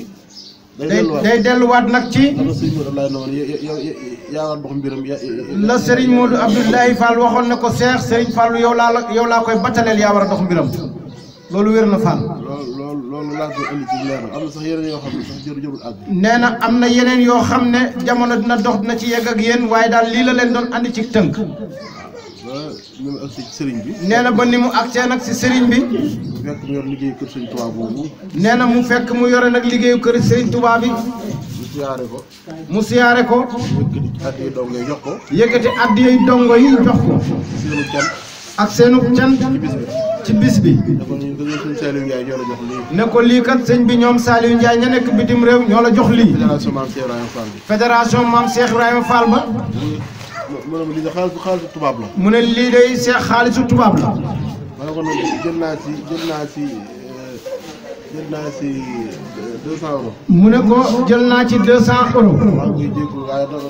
day delluwaat nag ci. la Serigne Modou Abdoulaye Fall waxoon ne ko Cheikh Serigne Fallou yow laa koy battaleel yaa war a dox mbiram loolu wér na Fall. loolu laa koy indi ci leeral am na sax yeneen yoo xam ne sax jërul àgg. nee na am na yeneen yoo xam ne jamono dina dox dina ci yegg ak yéen waaye daal lii la leen doon andi ci tënk. ni mu agsi ci sëriñ bi. nee na ba ni mu agsee nag si sëriñ bi. mu fekk mu yor liggéeyu kër sëriñ Touba boobu. nee na mu fekk mu yore nag liggéeyu kër sëriñ Touba bi. mu siyaare ko. yëkkati addiya dongo yi jox ko. yëkkati addiya dongo yi jox ko. seenu cant. ak seenu cant. ci bis bi. ne ko lii kat sëñ bi ñoom Saliou Ndiaye ña nekk bitim réew ñoo la jox lii. fédération Maam Cheikh Ibrahima Fall ba. mu ne lii de xaalisu tubaab la. mu ne lii de Cheikh xaalisu tubaab la. ma ne ko nag jël naa ci jël naa si 200 euros. mu ne ko jël naa ci 200 euros. maa ngi koy jégalu waaye da nga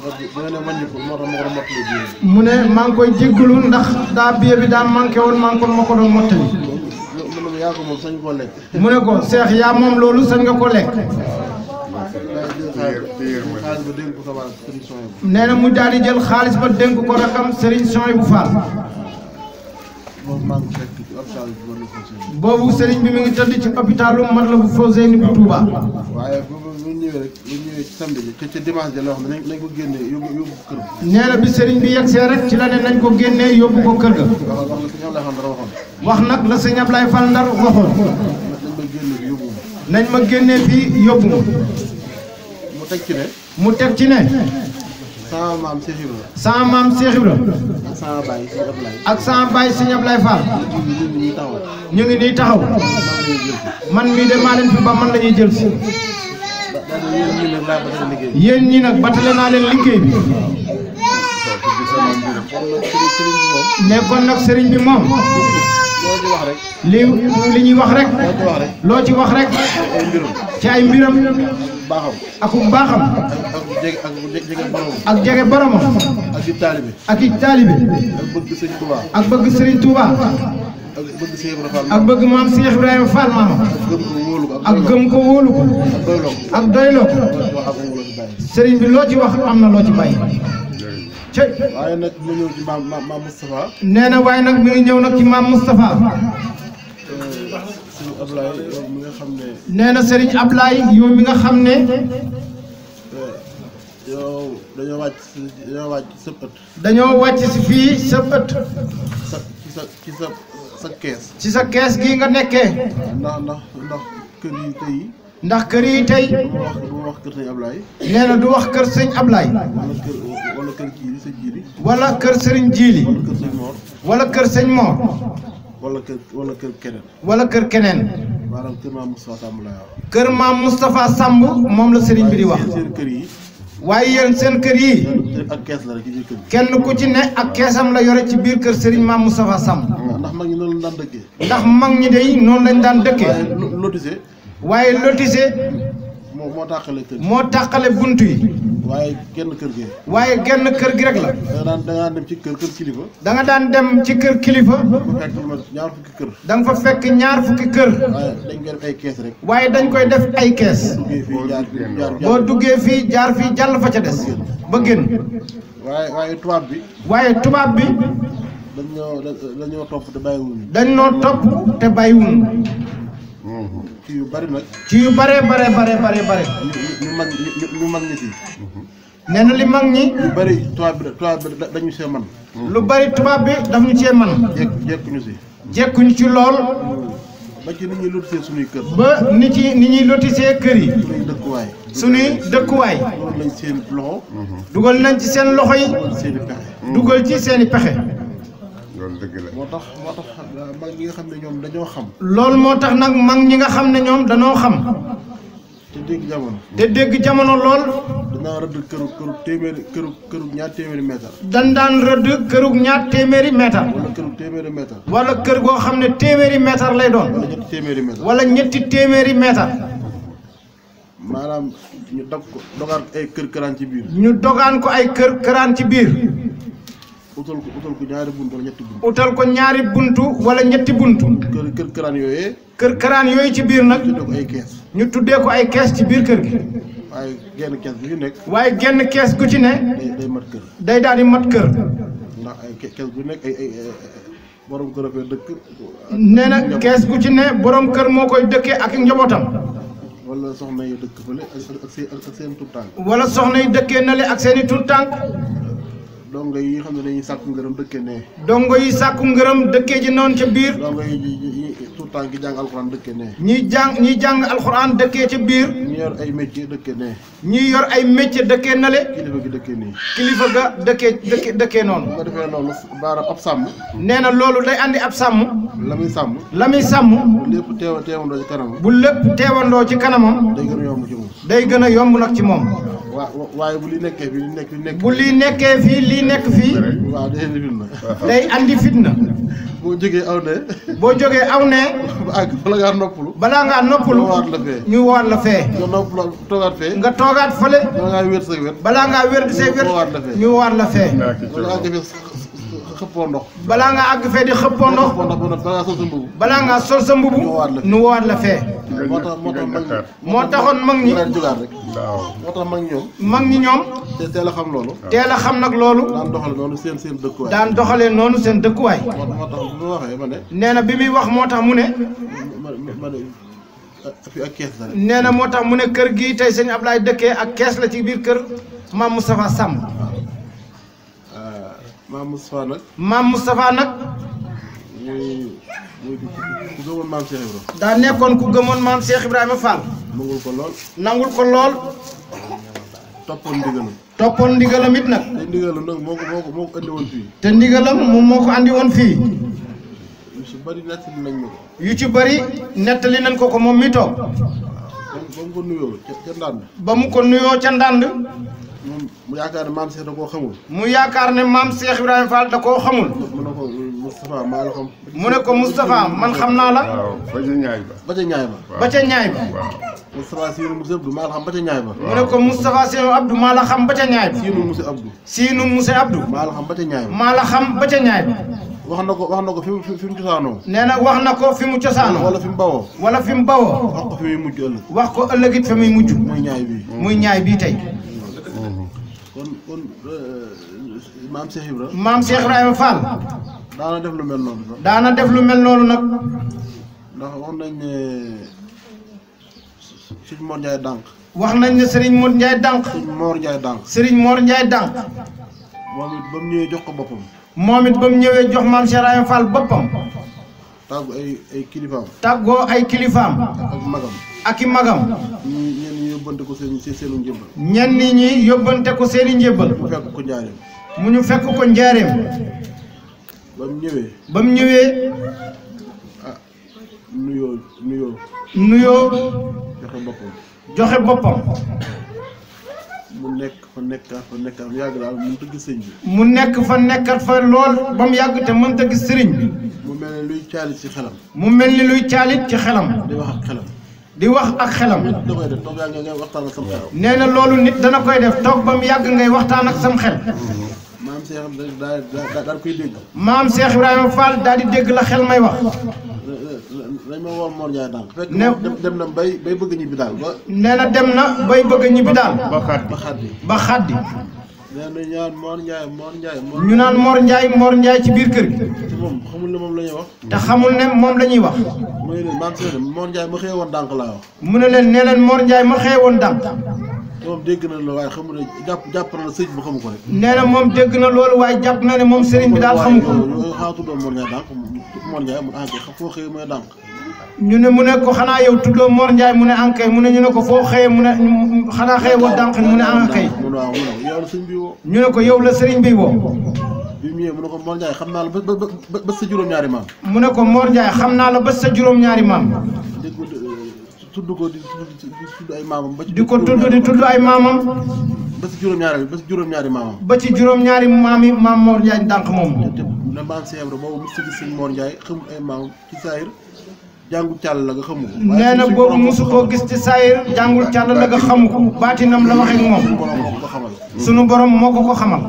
ne wàññi ko moo tax ma ko doon mottali biir. mu ne maa ngi koy jégalu ndax daa billet bi daa manqué woon maa ko doon mottali. mu ne yaa ko moom sañ koo lekk. mu ne ko Cheikh yaa moom loolu sañ nga ko lekk. xaalis ba dénk ko sa waa Serigne Souhaïbou. nee na mu daal di jël xaalis ba dénk ko rakam Serigne Souhaïbou Fall. boobu maa ngi fekk ci hôpital bi war na ko boobu Serigne bi mi ngi tëdd ci hôpitalu Matlaboul Fawzeyni bu Touba. waaye bu ñëwee rek bu ñëwee ci samedi bi ca dimanche ja la wax ne nañ ko génnee yóbbu kër ga. nee na bi Serigne bi yegsee rek ci la ne nañ ko génnee yóbbu ko kër ga. wax nag la sëñ Ablaye Fall Ndar waxoon. nañ ma génnee fii yóbbu ma. mu teg ci ne. mu teg ci ne. sama maam Cheikh Ibra. sama maam Cheikh Ibra. ak sama baay sëñ Ablaye. ak sama baay sëñ Ablaye Fall. ñu ngi nii taxaw. man mii de maa leen fi ba man la ñuy jël si. yéen ñi nag batale naa leen liggéey bi. nekkoon nag sëriñ bi moom. li ñuy wax rek. loo ci wax rek. ci ay mbiram. ak baaxam. ak jege boromam. ak i taalibe. ak i taalibe. ak bëgg sëriñ Touba. ak bëgg sëriñ Touba. ak bëgg Cheikh Ibrahima Fall. ak bëgg maam Cheikh Ibrahima Fall maama. ak gëm ko wóolu ko. ak doyloo ko. sëriñ bi loo ci wax am na loo ci bàyyi. waaye nag mu ñëw ci maam Moustapha. nee na waaye nag mi ngi ñëw nag ci maam Moustapha. sëriñ Ablaye yow mi nga xam ne. nee na sëriñ Ablaye yow mi nga xam ne. yow dañoo wàcc sa ëtt. dañoo wàcc si fii sa ëtt. sa kees. ci sa kees gii nga nekkee. ndax kër yi tey. ndax kër yi tey. du wax kër sëñ Ablaye. nee na du wax kër sëñ Ablaye. wala kër jiili sa jiili. wala kër sëriñ jiili. wala kër sëñ Mor. wala kër sëñ Mor. wala kër keneen. wala kër keneen. maanaam kër maam Moustapha Samb laa wax. kër maam Moustapha Samb moom la sëriñ bi di wax. seen kër yi. waaye yéen seen kër yi. ak kees la rek ci biir kër gi. kenn ku ci ne ak keesam la yore ci biir kër sëriñ maam Moustapha Samb. ndax mag ñi noonu lañ daan dëkkee. ndax mag ñi de noonu lañ daan dëkkee. waaye lotissé. moo tàqale kër gi. moo tàqale bunt yi. waaye genn kër gi. waaye genn kër gi rek la. da nga daan dem ci kër kilifa. da nga daan dem ci kër kilifa. da nga fa fekk ñaar fukki kër. da nga fa fekk ñaar fukki kër. waaye dañ koy def ay kees rek. waaye dañ koy def ay kees. boo duggee fii jaar fii jàll fa ca des. ba génn. waaye tubaab bi. waaye tubaab bi. dañoo topp te bàyyiwuñu. dañoo topp te bàyyiwuñu. ci yu bari nag. ci yu bare. ñu mag ñi fii. nee na li mag ñi. lu bari tubaab bi dañu see man. lu bari tubaab bi daf ñu cee man. jekkuñu si. jekkuñu ci lool. ba ci ni ñuy lotisee suñuy kër. ba ni ñuy lotisee kër yi. suñuy dëkkuwaay. suñuy dëkkuwaay. dugal nañ seen loxo. dugal nañ ci seen loxo yi. seen i pexe. dugal ci seen i pexe. loolu dëgg la. moo tax mag ñi nga xam ne ñoom dañoo xam. loolu moo tax nag mag ñi nga xam ne ñoom dañoo xam. te dégg jamono. te dégg jamono lool. danaa rëdd këru ñaar téeméeri mètre. dañ daan rëdd kërug ñaar téeméeri mètre. wala këru téeméeri mètre. wala kër goo xam ne téeméeri mètre lay doon. wala ñetti téeméeri mètre. wala ñetti téeméeri mètre. maanaam ñu dogaan ay këraan ci biir. ñu dogaan ko ay këraan ci biir. utal ko ñaari buntu wala ñetti buntu. utal ko ñaari buntu wala ñetti buntu. kër këraan yooyee. kër karaan yooyu ci biir nag. tuddee ko ay kees. ñu tuddee ko ay kees ci biir kër gi. waaye genn kees gu ci nekk. waaye genn kees gu ci ne. day mat kër. day daal di mat kër. ndax ay kees gu nekk ay borom kër a fee dëkk. nee na kees gu ci ne borom kër moo koy dëkkee ak njabootam. wala soxna yi dëkk fële ak seen tuut tànk. wala soxna yi dëkkee na le ak seen i tuut tànk. dongo yi xam ne dañuy sàkku ngërëm dëkkee nee. dongo yi sàkku ngërëm dëkkee ji noonu ca biir. dongo yi tuut tànk yi jàng alxuraan dëkkee nee. ñiy jàng alxuraan dëkkee ca biir. ñi yor ay métier dëkkee nee. ñi yor ay métier dëkkee na le. kilifa gi dëkkee nii. kilifa ga dëkkee noonu. bu ko defee noonu baaraam ab sàmm. nee na loolu day andi ab sàmm. la muy sàmm. la muy sàmm. bu lépp teewandoo ci kanamam. bu lépp teewandoo ci kanamam. day gën a yomb ci moom. day gën a yomb nag ci moom. waaye bu li nekkee fii li nekk. bu lii nekkee fii lii yi nekk fii waaw day indi fitna. day andi fitna boo jógee aw ne. boo jógee aw ne ba àgg bala ngaa noppalu. balaa ngaa noppalu ñu waat la fee. ñu waat la fee nga noppalu toogaat fee. nga toogaat fële bala ngaa wér sa wér. balaa ngaa wér di say wér ñu waat la fee. ñu waat la fee bala ngaa defee xëppoo ndox. balaa ngaa àgg fee di xëppoo ndox xëppoo ndox ba nag bala ngaa sol sa mbubu. balaa ngaa sol sa mbubu ñu waat la fee moo tax mag ñi. moo taxoon mag ñi ñu daan jógaat rek. moo tax mag ñoom. mag ñi ñoom te teel a xam loolu. teel a xam nag loolu daan doxale noonu seen dëkkuwaay. daan doxalee noonu seen dëkkuwaay moo tax bu ma waxee ma ne. nee na bi muy wax moo tax mu ne ma ne fi ak kees la rek. nee na moo tax mu ne kër gii tey sëñ Ablaye dëkkee ak kees la ci biir kër maam Moustapha Samb maam Moustapha nag. maam Moustapha nag muy ku gëmoon maam Cheikh Ibrahima. daa nekkoon ku gëmoon maam Cheikh Ibrahima Fall nangul ko lool. nangul ko lool toppoon ndigalam. toppoon ndigalam it nag te ndigalam nag moo ko andi woon fii. te ndigalam moom moo ko andi woon fii yu si bëri nettali nañ ma ko. yu ci bëri nettali nañ ko moom mi toog ba mu ko nuyoo ca ndànd. ba mu ko nuyoo ca ndànd moom mu yaakaar ne maam Cheikh da koo xamul. mu yaakaar ne maam Cheikh Ibrahima Fall da koo xamul mu ne ko Moustapha maa la xam. mu ne ko Moustapha man xam naa la waaw ba ca ñaay ba. ba ca ñaay ba. ba ca ñaay ba Moustapha Siinu Moussa Abdou maa la xam ba ca ñaay ba. mu ne ko Moustapha Seynou Abdou maa la xam ba ca ñaay ba Siinu Moussa Abdou. Siinu Moussa Abdou maa la xam ba ca ñaay ba. maa la xam ba ca ñaay ba wax na ko fi mu cosaanoo. nee na wax na ko fi mu cosaanoo wala fi mu bawoo. wala fi mu bawoo wax ko fi muy mujj ëllëg. wax ko ëllëg it fa muy mujj muy ñaay bii. muy ñaay bii tey kon maam Cheikh Ibrahima. maam Cheikh Ibrahima Fall daana def lu mel noonu sax. daana def lu mel noonu nag ndax wax nañ ne sëñ Mor Ndiaye dànk. wax nañ ne Serigne Modou Ndiaye dànk sëñ Mor Ndiaye dànk. Serigne Mor Ndiaye dànk moom it ba mu ñëwee jox ko boppam. moom it ba mu ñëwee jox maam Cheikh Ibrahima Fall boppam tàggu ay kilifaam. tàggoo ay kilifaam ak magam. ak i magam ñenn ñi yóbbante ko seenu njëmbal. ñenn ñi yóbbante ko seeni njébbal mu fekk ko njaareem. mu ñu fekk ko njaareem ba mu ñëwee. ba mu ñëwee nuyoo nuyoo joxe boppam. joxe boppam mu nekk fa nekkaat mu yàgg daal mënut a gis sëñ bi. mu nekk fa nekkat fa lool ba mu yàgg te mënta gis sëriñ bi mu mel ne luy caalit ci xelam. mu mel ni luy caalit ci xelam di wax ak xelam. di wax ak xelam da koy def toog yaa ngay waxtaan ak sam xel. nee na loolu nit dana koy def toog ba mu yàgg ngay waxtaan ak sam xel maam Cheikh daal koy dégg. maam Cheikh Ibrahima Fall daal di dégg la xel may wax dañ ma woon Mor Ndiaye dànk. fekk ne dem na bay bëgg ñibbi daal ba. nee na dem na bay bëgg a ñibbi daal ba xaat ba xaddi. ba xaddi nee na ñaan Mor Ndiaye. ñu naan Mor Ndiaye ci biir kër gi te moom xamul ne moom la ñuy wax. te xamul ne moom la ñuy wax mu ne leen maam Cheikh Mor Ndiaye ma xëy woon dànk laa wax. mu ne leen nee leen Mor Ndiaye ma xëye woon dànk te moom dégg na la waaye xamul ne jàpp na la sëñ bu xamu ko rek. nee na moom dégg na loolu waaye jàpp na ne moom sëriñ bi daal xamu ko yow xanaa tuddoo Mor Ndiaye dànk Mor Ndiaye mu ànkee xam foo xëy mooy dànk. ñu ne mu ne ko xanaa yow tuddoo Mor Ndiaye mu ne ankay mu ne ñu ne ko foo xëyee mu ne xanaa xëye woo dànq mu ne ankay mu ne waaw mu ne yow la sëñ bi woo. ñu ne ko yow la sëriñ bi woo bi mu ñëwee mu ne ko Mor Ndiaye xam naa la ba sa juróom-ñaari maam. mu ne ko Mor Ndiaye xam naa la ba sa juróom-ñaari maam dégg ko tudd ko di tudd ay maamam. ba ci di ko tudd ay maamam ba si juróom-ñaari maamam. ba ci juróom-ñaari maam yi maam Mor Ndiaye dànq moom te ne maam Cheikh Ibrahima boobu mos a gis sëñ Mor Ndiaye xamul ay maamam ci saayir jàngu càll la nga xamu ko. nee na boobu mosu koo gis ci saayir jàngul càll la nga xamu ko baatinam la waxee ak moom borom moo ko xamal. sunu borom moo ko xamal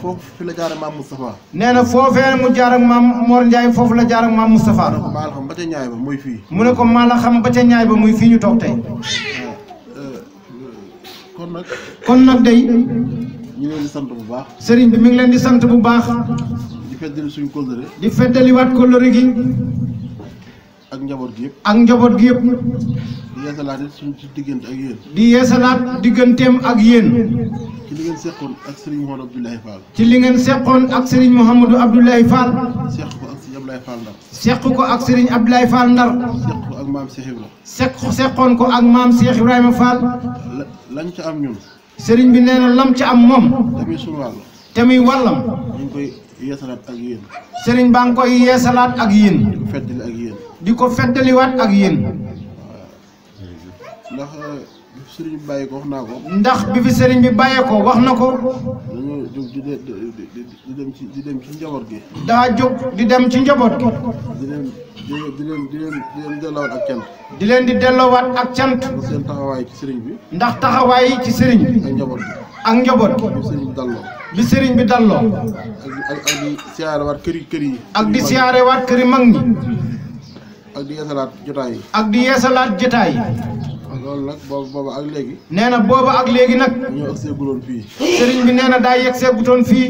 foofu fi la jaar ak maam Moustapha. nee na foofee mu jaar ak maam Mor Ndiaye foofu la jaar ak maam Moustapha maa la xam ba ca ñaay ba mooy fii. mu ne ko maa la xam ba ca ñaay ba muy fii ñu toog tey kon nag day ñu ngi leen di sant bu baax. sëriñ bi mi ngi leen di sant bu baax di feddali suñu kóllëre. di feddaliwaat kóllëre gi ak njaboot gi yëpp. ak njaboot gi yëpp di yeesalaat it suñu ci diggante ak yéen. di yeesalaat digganteem ak yéen ci li ngeen seqoon ak Serigne Mouhamadou Abdoulaye Fall. ci li ngeen seqoon ak Serigne Mouhamadou Abdoulaye Fall seq ko ak Serigne Abdoulaye Fall Ndar. seq ko ak Serigne Abdoulaye Fall Ndar seq ko ak maam Cheikh Ibrahima. seqoon ko ak maam Cheikh Ibrahima Fall lañ ca am ñun. Serigne bi nee na lam ca am moom tamit suñu wàll. te muy wàllam ñu ngi koy yeesalaat ak yéen. Serigne baa ngi koy yeesalaat ak yéen di ko feddali ak yéen. di ko feddaliwaat ak yéen ndax sëriñ bi bàyyi ko wax naa ko. ndax bi fi sëriñ bi bàyyee ko wax na ko. dañoo jóg di dem ci njaboot gi. daa jóg di dem ci njaboot gi. di leen delloowaat ak cant. di leen di delloowaat ak cant. ndax seen taxawaay ci sëriñ bi. ndax taxawaay ci sëriñ bi. ak njaboot gi. ak njaboot gi. bi sëriñ bi dalloo. bi sëriñ bi dalloo. ak di siyaarewaat kër yi. ak di siyaarewaat kër yi mag ñi. ak di yeesalaat jotaay yi. ak di yeesalaat jotaay yi. loolu nag booba ak léegi. nee na booba ak léegi nag. ñoo ak seeguloon fii. sëriñ bi nee na daa yegg seegutoon fii.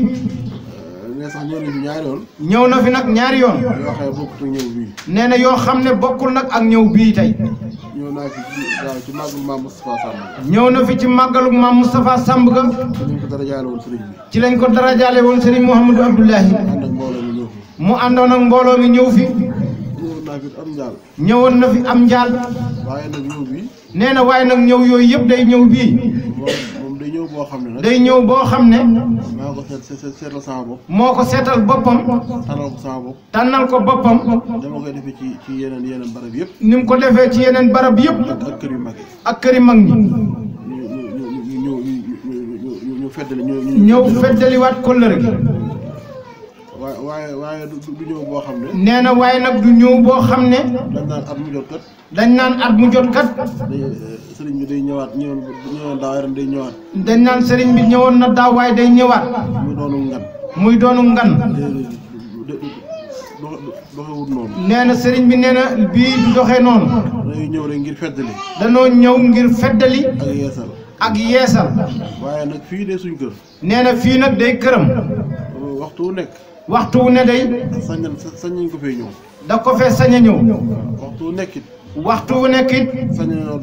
nee sax ñëw na fi ñaari yoon. ñëw na fi nag ñaari yoon. yoo xam ne bokkut ak ñëw bii. nee na yoo xam ne bokkul nag ak ñëw bii tey. ñëw naa fi ci màggalu maam Moustapha Samb. ñëw na fi ci màggalu maam Moustapha Samb ga. ci lañ ko darajaale woon sëriñ bi. ci lañ ko darajaale woon sëriñ Mouhamadou Abdoulahi. ànd ak mbooloo mi ñëw fi. mu àndoon ak mbooloo mi ñëw fi. ñëwoon naa fi am njaal. ñëwoon na fi am njaal. waaye nag ñëw bi. nee na waaye nag ñëw yooyu yëpp day ñëw bii. moom day ñëw boo xam ne nag. day ñëw boo xam ne. maa ko seetal sama bopp. moo ko seetal boppam. tànnal ko sama bopp. tànnal ko boppam. dama koy defee ci yeneen barab yëpp. ni mu ko defee ci yeneen barab yëpp. ak kër yu mag yi. ak kër yu mag ñi. ñu feddali ñëw feddaliwaat kóllëre gi. waaye du ñëw boo xam ne. nee na waaye nag du ñëw boo xam ne. dañ naan at mu jot kat. dañ naan at mu jot kat. sëriñ bi day ñëwaat ñëwoon daaw ren day ñëwaat. dañ naan sëriñ bi ñëwoon na daaw waaye day ñëwaat. muy doonu ngan. doxewut noonu. nee na sëriñ bi nee na bii du doxee noonu. dañuy ñëw rek ngir feddali. danoo ñëw ngir feddali. ak yeesal. ak yeesal. waaye nag fii de suñ kër. nee na fii nag day këram. waxtu wu nekk. waxtu wu ne day. sañ nañ ko fee ñëw. da ko fee sañ a ñëw. waxtu wu nekk it. waxtu wu nekk it. sañ nañoo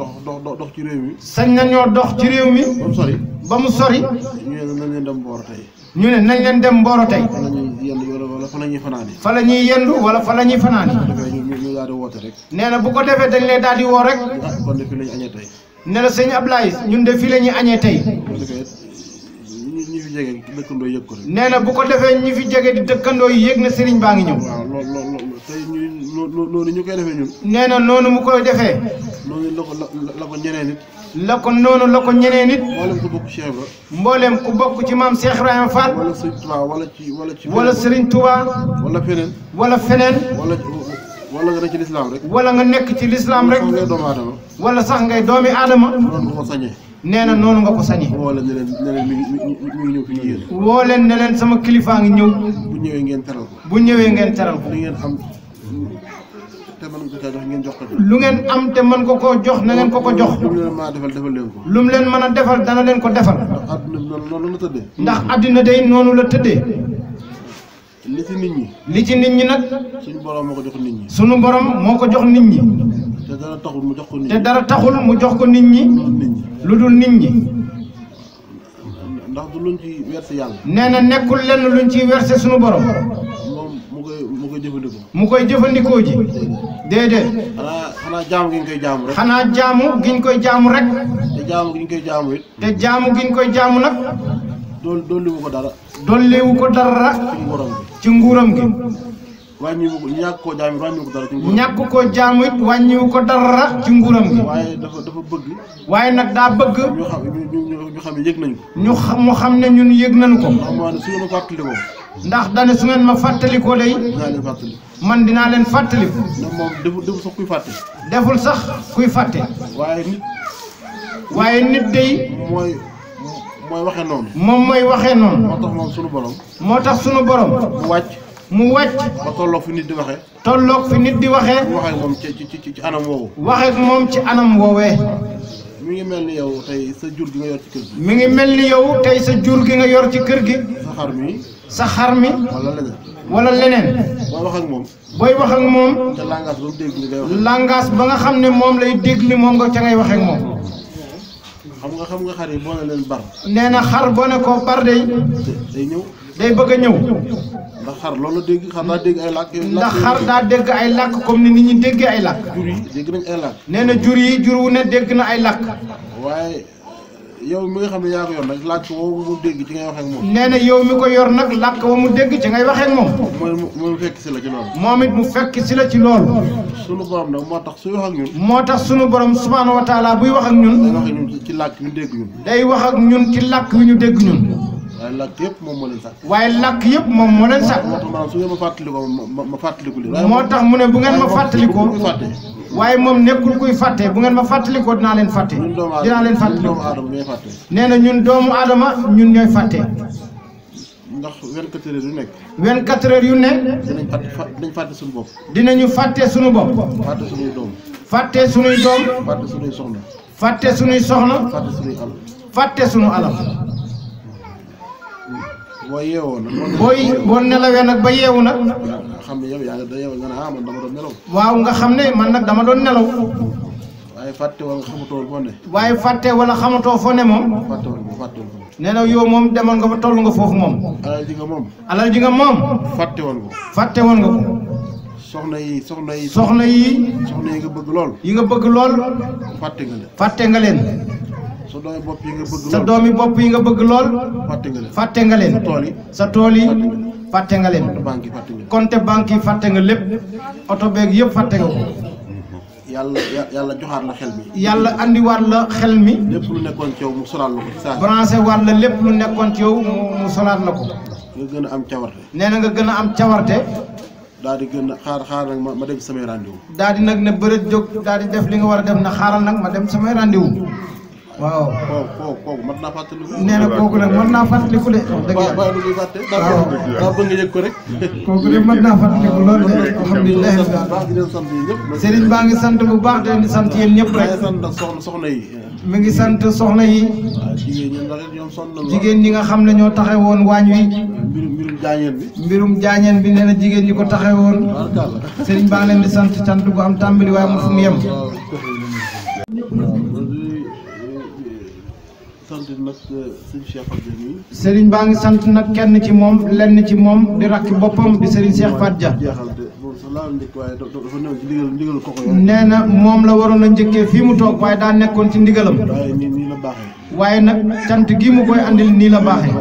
dox ci réew mi. sañ nañoo dox ci réew mi. ba mu sori. ba mu sori. ñu ne nañ leen dem Mboro tey. ñu ne nañ leen dem Mboro tey. fa la ñuy yendu wala fa la ñuy fanaani. fa la ñuy yendu wala fa la ñuy fanaani. ñu daal di woote rek. nee na bu ko defee dañ lay daal di woo rek. kon de fii la ñu añee tey. ne la sëñ Ablaye ñun de fii la ñuy añee tey. bu ko defee ñi fi jege dëkkandoo yëg ko rek. nee na bu ko defee ñi fi jege di dëkkandoo yi yëg na sëriñ baa ngi ñëw. waaw loolu tey noonu ñu koy defee ñun. nee na noonu mu koy defee. noonu la ko ñeneen nit. la ko noonu la ko ñeneen nit. mboolem ku bokk Cheikh Ibra. mboolem ku bokk ci maam Cheikh Ibrahima Fall. wala Serigne Touba wala Serigne Touba. wala feneen. wala feneen. wala nga nekk ci lislaam rek. wala nga nekk ci lislaam rek. sax ngay doomu aadama. wala sax ngay doomi aadama. noonu nga ko sañee. nee na noonu nga ko sañee. woo leen ne leen mi ngi ñëw fi ñu yéen. woo leen ne leen sama kilifaa ngi ñëw. bu ñëwee ngeen teral ko. bu ñëwee ngeen teral ko. li ngeen am te mën ko caa jox ngeen jox ko. lu ngeen am te mën ko koo jox na ngeen ko ko jox. lu mu leen mën a defal leen ko. lu mu leen mën a defal dana leen ko defal. ndax àdduna noonu la tëddee. ndax àddina day noonu la tëddee. li ci nit ñi. li ci nit ñi nag. suñu borom moo ko jox nit ñi. sunu borom moo ko jox nit ñi. te dara taxul mu jox ko nit ñi. te dara taxul mu jox ko nit ñi. lu dul nit ñi. ndax du luñ ci werse yàlla. nee na nekkul lenn luñ ciy werse sunu borom. moom mu koy jëfandikoo. mu koy jëfandikoo ji. déedéet. xanaa jaamu gi ñu koy jaamu rek. xanaa jaamu gi ñu koy jaamu rek. te jaamu gi ñu koy jaamu it. te jaamu gi ñu koy jaamu nag. dolliwu ko dara. dolliwu ko dara. ci nguuram gi. ci nguuram gi. wàññiwu ko ñàkk koo jaam it wàññiwu ko dara ci nguuram. ñàkk koo jaamu it wàññiwu ko dara ci nguuram gi. waaye dafa bëgg. waaye nag daa bëgg. ñu xam ne yëg nañ ko. mu xam ne ñun yëg nañ ko. ndax maa ne su ngeen ma fàttalikoo. ndax dane su ngeen ma fàttalikoo day. dinaa leen fàttali. man dinaa leen fàttaliku. ndax moom deful sax kuy fàtte. deful sax kuy fàtte. waaye nit day. mooy waxee noonu. moom mooy waxee noonu. moo tax moom sunu borom. moo tax sunu borom. mu wàcc. ba tolloog fi nit di waxee. tolloog fi nit di waxee. mu waxee moom ci anam woowu. waxee moom ci anam woowee. mi ngi mel ni yow tey sa jur gi nga yor ci kër gi. mi ngi mel ni yow tey sa jur gi nga yor ci kër gi. sa xar mi. sa xar mi. wala leneen. wala leneen. booy wax ak moom. booy wax ak moom. te langage ba mu dégg li ngay wax. langage ba nga xam ne moom lay dégg li moom nga ca ngay waxee ak moom. xam nga xar yi boo ne leen bar. nee na xar boo ne ko bar day. day ñëw. day bëgg a ñëw. ndax xar loolu dégg xar daa dégg ay làkk. ndax xar daa dégg ay làkk comme ni nit ñi déggee ay làkk. jur yi dégg nañ ay làkk. nee na jur wu ne dégg na ay làkk. waaye yow mi nga xam ne yaa ko yor nag laaj ko woo mu dégg ci ngay waxee ak moom. nee na yow mi ko yor nag làkk wa mu dégg ci ngay waxee ak moom. mu fekk si la ci loolu. moom it mu fekk si la ci loolu. sunu borom nag moo tax suy wax ak ñun. moo tax sunu borom subhaanahu wa taala buy wax ak ñun. day wax ak ñun ci làkk ñu dégg ñun. day wax ak ñun ci làkk wi ñu dégg ñun. waaye làkk yëpp moom moo leen sàkk. waaye làkk yëpp moom moo leen sàkk. moo tax maanaam su ngeen ma fàttalikoo ma fàttaliku leen. moo tax mu ne bu ngeen ma fàttalikoo. waaye moom nekkul kuy fàtte bu ngeen ma fàttalikoo dinaa leen fàtte. dinaa leen fàttalikoo nee na ñun doomu aadama ñun ñooy fàtte. ndax 24 heures yu nekk. 24 heures yu ne. dinañ fàtte suñu bopp. dinañu fàtte suñu bopp. fàtte suñuy doom. fàtte suñuy doom. fàtte suñuy soxna. fàtte suñuy soxna. fàtte suñuy alal. fàtte suñu alal. boo yeewoo nag. boo nelawee nag ba yeewu nag. xam ne yow yaa ngi da yeewoo nga ne man dama doon nelaw. waaw nga xam ne man nag dama doon nelaw. waaye fàtte wala xamatoo foo ne. waaye fàtte wala xamatoo foo ne moom. fàtte woon ko. nee na yow moom demoon nga ba toll nga foofu moom. alal ji nga moom. alal ji nga moom. fàtte woon ko. fàtte woon nga ko. soxna yi. soxna yi nga bëgg lool. yi nga bëgg lool. fàtte nga leen. fàtte nga leen. sa doomi bopp yi nga bëgg lool. sa doomi bopp yi nga bëgg lool. fàtte nga leen. fàtte nga leen. sa tool yi fàtte nga leen. compte banque yi fàtte nga lépp. oto beeg yëpp fàtte nga ko. yàlla joxaat la xel mi. yàlla andiwaat la xel mi. lépp lu nekkoon ci yow mu solaat la ko. branché waat la lépp lu nekkoon ci yow mu solaat la ko. nga gën a am cawarte. nee na nga gën a am cawarte. daal di gën a xaar nag ma dem samay rendez-vous. daal di nag ne bëreet jóg daal di def li nga war a def na xaaral nag ma dem samay rendez-vous. waaw kooku mën naa fàttaliku. nee na kooku nag mën naa fàttaliku de. dëgg yàlla ba du fàtte. daa bëgg nga yëg ko rek. kooku de mën naa fàttaliku loolu de alhamdulilah. Serigne baa ngi sant bu baax de di sant yéen ñëpp rek. soxna yi. mi ngi sant soxna yi. jigéen ñi nga xam ne ñoo taxe woon waañ wi. mbirum jaañeen bi nee na jigéen ñi ko taxe woon. Serigne baa ngi leen di sant sant bu am tàmbali waaye mu fu mu yem. Serigne baa ngi sant nag kenn ci moom lenn ci moom di rakki boppam di Serigne Cheikh Fat Dia. nee na moom la waroon a njëkkee fii mu toog waaye daa nekkoon ci ndigalam. waaye nag sant gi mu koy andil nii la baaxee.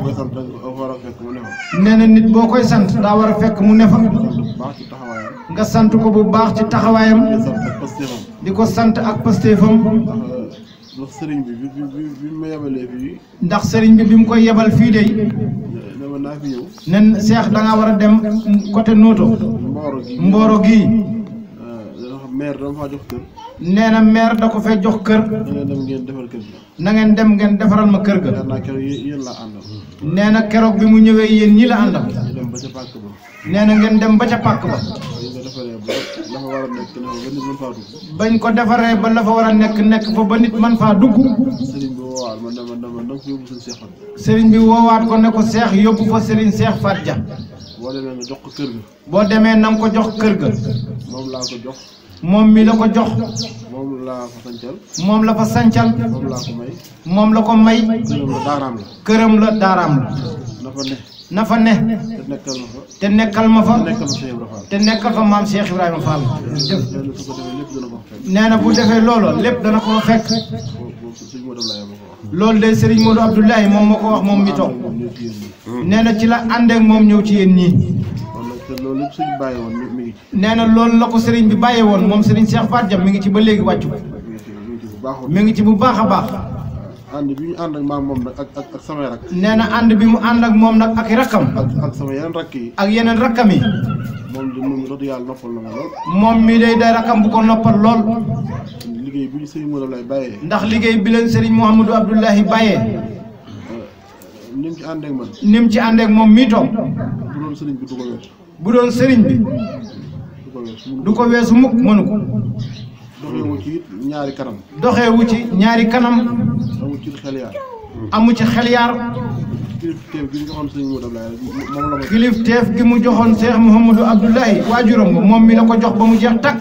nee na nit boo koy sant daa war a fekk mu ne fa. nga sant ko bu baax ci taxawaayam. di ko sant ak pastéefam. ndax sëriñ bi bi ma yebalee fii. ndax sëriñ bi mu koy yebal fii de. dama naa fi ñëw. nen Cheikh da ngaa war a dem côté Noto. Mboro gii. maire dama faa jox kër. nee na maire da ko fay jox kër. na ngeen dem ngeen defaral na ngeen dem ngeen defaral kër gi. ma kër ga. yéen la àndal. nee na keroog bi mu ñëwee yéen ñi la àndal. ñu dem ba ca pàkk ba. nee na ngeen dem ba ca pàkk ba. bañ ko defaree ba la fa war a nekk fa ba nit man faa dugg. sëriñ bi woowaat ko ne ko Cheikh yóbbu fa Serigne Cheikh Fat Dia. boo demee nga jox ko kër ga. boo demee na nga ko jox kër ga. moom laa ko jox. moom mi la ko jox. moom laa fa sancal. moom la fa sancal. moom laa ko may. moom la ko may. këram la daaraam la. këram la daaraam la. na fa ne. na fa ne. te nekkal ma fa. te nekkal fa maam Cheikh Ibrahima Fall. nee na bu defee loolu lépp dana ko fekk. loolu de Serigne Modou Abdoulaye moom moo ko wax moom mi toog. nee na ci la àndeek moom ñëw ci yéen ñii. nee na loolu la ko Serigne bi bàyyee woon moom Serigne Cheikh Fat Dia mi ngi ci ba léegi wàccu. mi ngi ci bu baax a baax. ànd bi ñu ànd ak maam moom nag ak samay rak. nee na ànd bi mu ànd ak moom nag ak rakkam. ak sama yeneen rakk yi. ak yeneen rakkam yi. moom de moom wax dëgg yàlla noppal na ma lool. moom mii day rakkam bu ko noppal lool. liggéey bi ñu Serigne Modou Abdoulaye bàyyee. ndax liggéey bi leen Serigne Mouhamadou Abdoulaye bàyyee. ni mu ci àndeek man. ni mu ci àndeek moom mii toog. bu doon Serigne bi du ko weesu. bu doon Serigne bi. du ko weesu mukk mënu ko. doxewu ci ñaari kanam. doxewu ci ñaari kanam. amu ci xel yaar. amu ci xel yaar. kilifteef gi mu joxoon Serigne Modou Abdoulaye moom la ma. kilifteef gi mu joxoon Cheikh Mouhamadou Abdoulaye waajuram nga moom mi la ko jox ba mu jeex takk.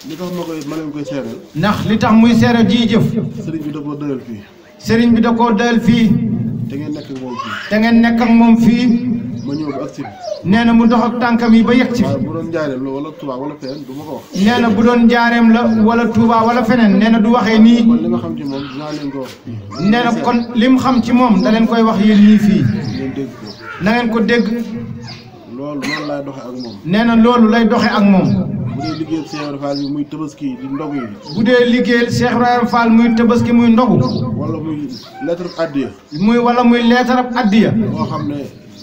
li tax ma leen koy seereel. ndax li tax muy seere ji jëf. Serigne bi da koo dëyal fii. Serigne bi da koo dëyal fii. te ngeen nekk ak moom fii. te ngeen nekk ak moom fii. ma ñëw ba agsi. nee na mu dox ak tànkam yi ba yegg ci. waaye bu doon njaareem la wala Touba wala feneen du ma ko wax. nee na bu doon njaareem la wala Touba wala feneen nee na du waxee nii. kon li ma xam ci moom dinaa leen ko wax. nee na kon li mu xam ci moom da leen koy wax yéen ñii fii. ngeen dégg ko. na ngeen ko dégg. loolu noonu laay doxee ak moom. nee na loolu lay doxe ak moom. bu dee liggéeyal Cheikh Ibrahima Fall bi muy tabaski di ndogu yi. bu dee liggéeyal Cheikh Ibrahima Fall muy tabaski muy ndogu. wala muy lettre addiya. wala muy leetarab addiya. boo xam ne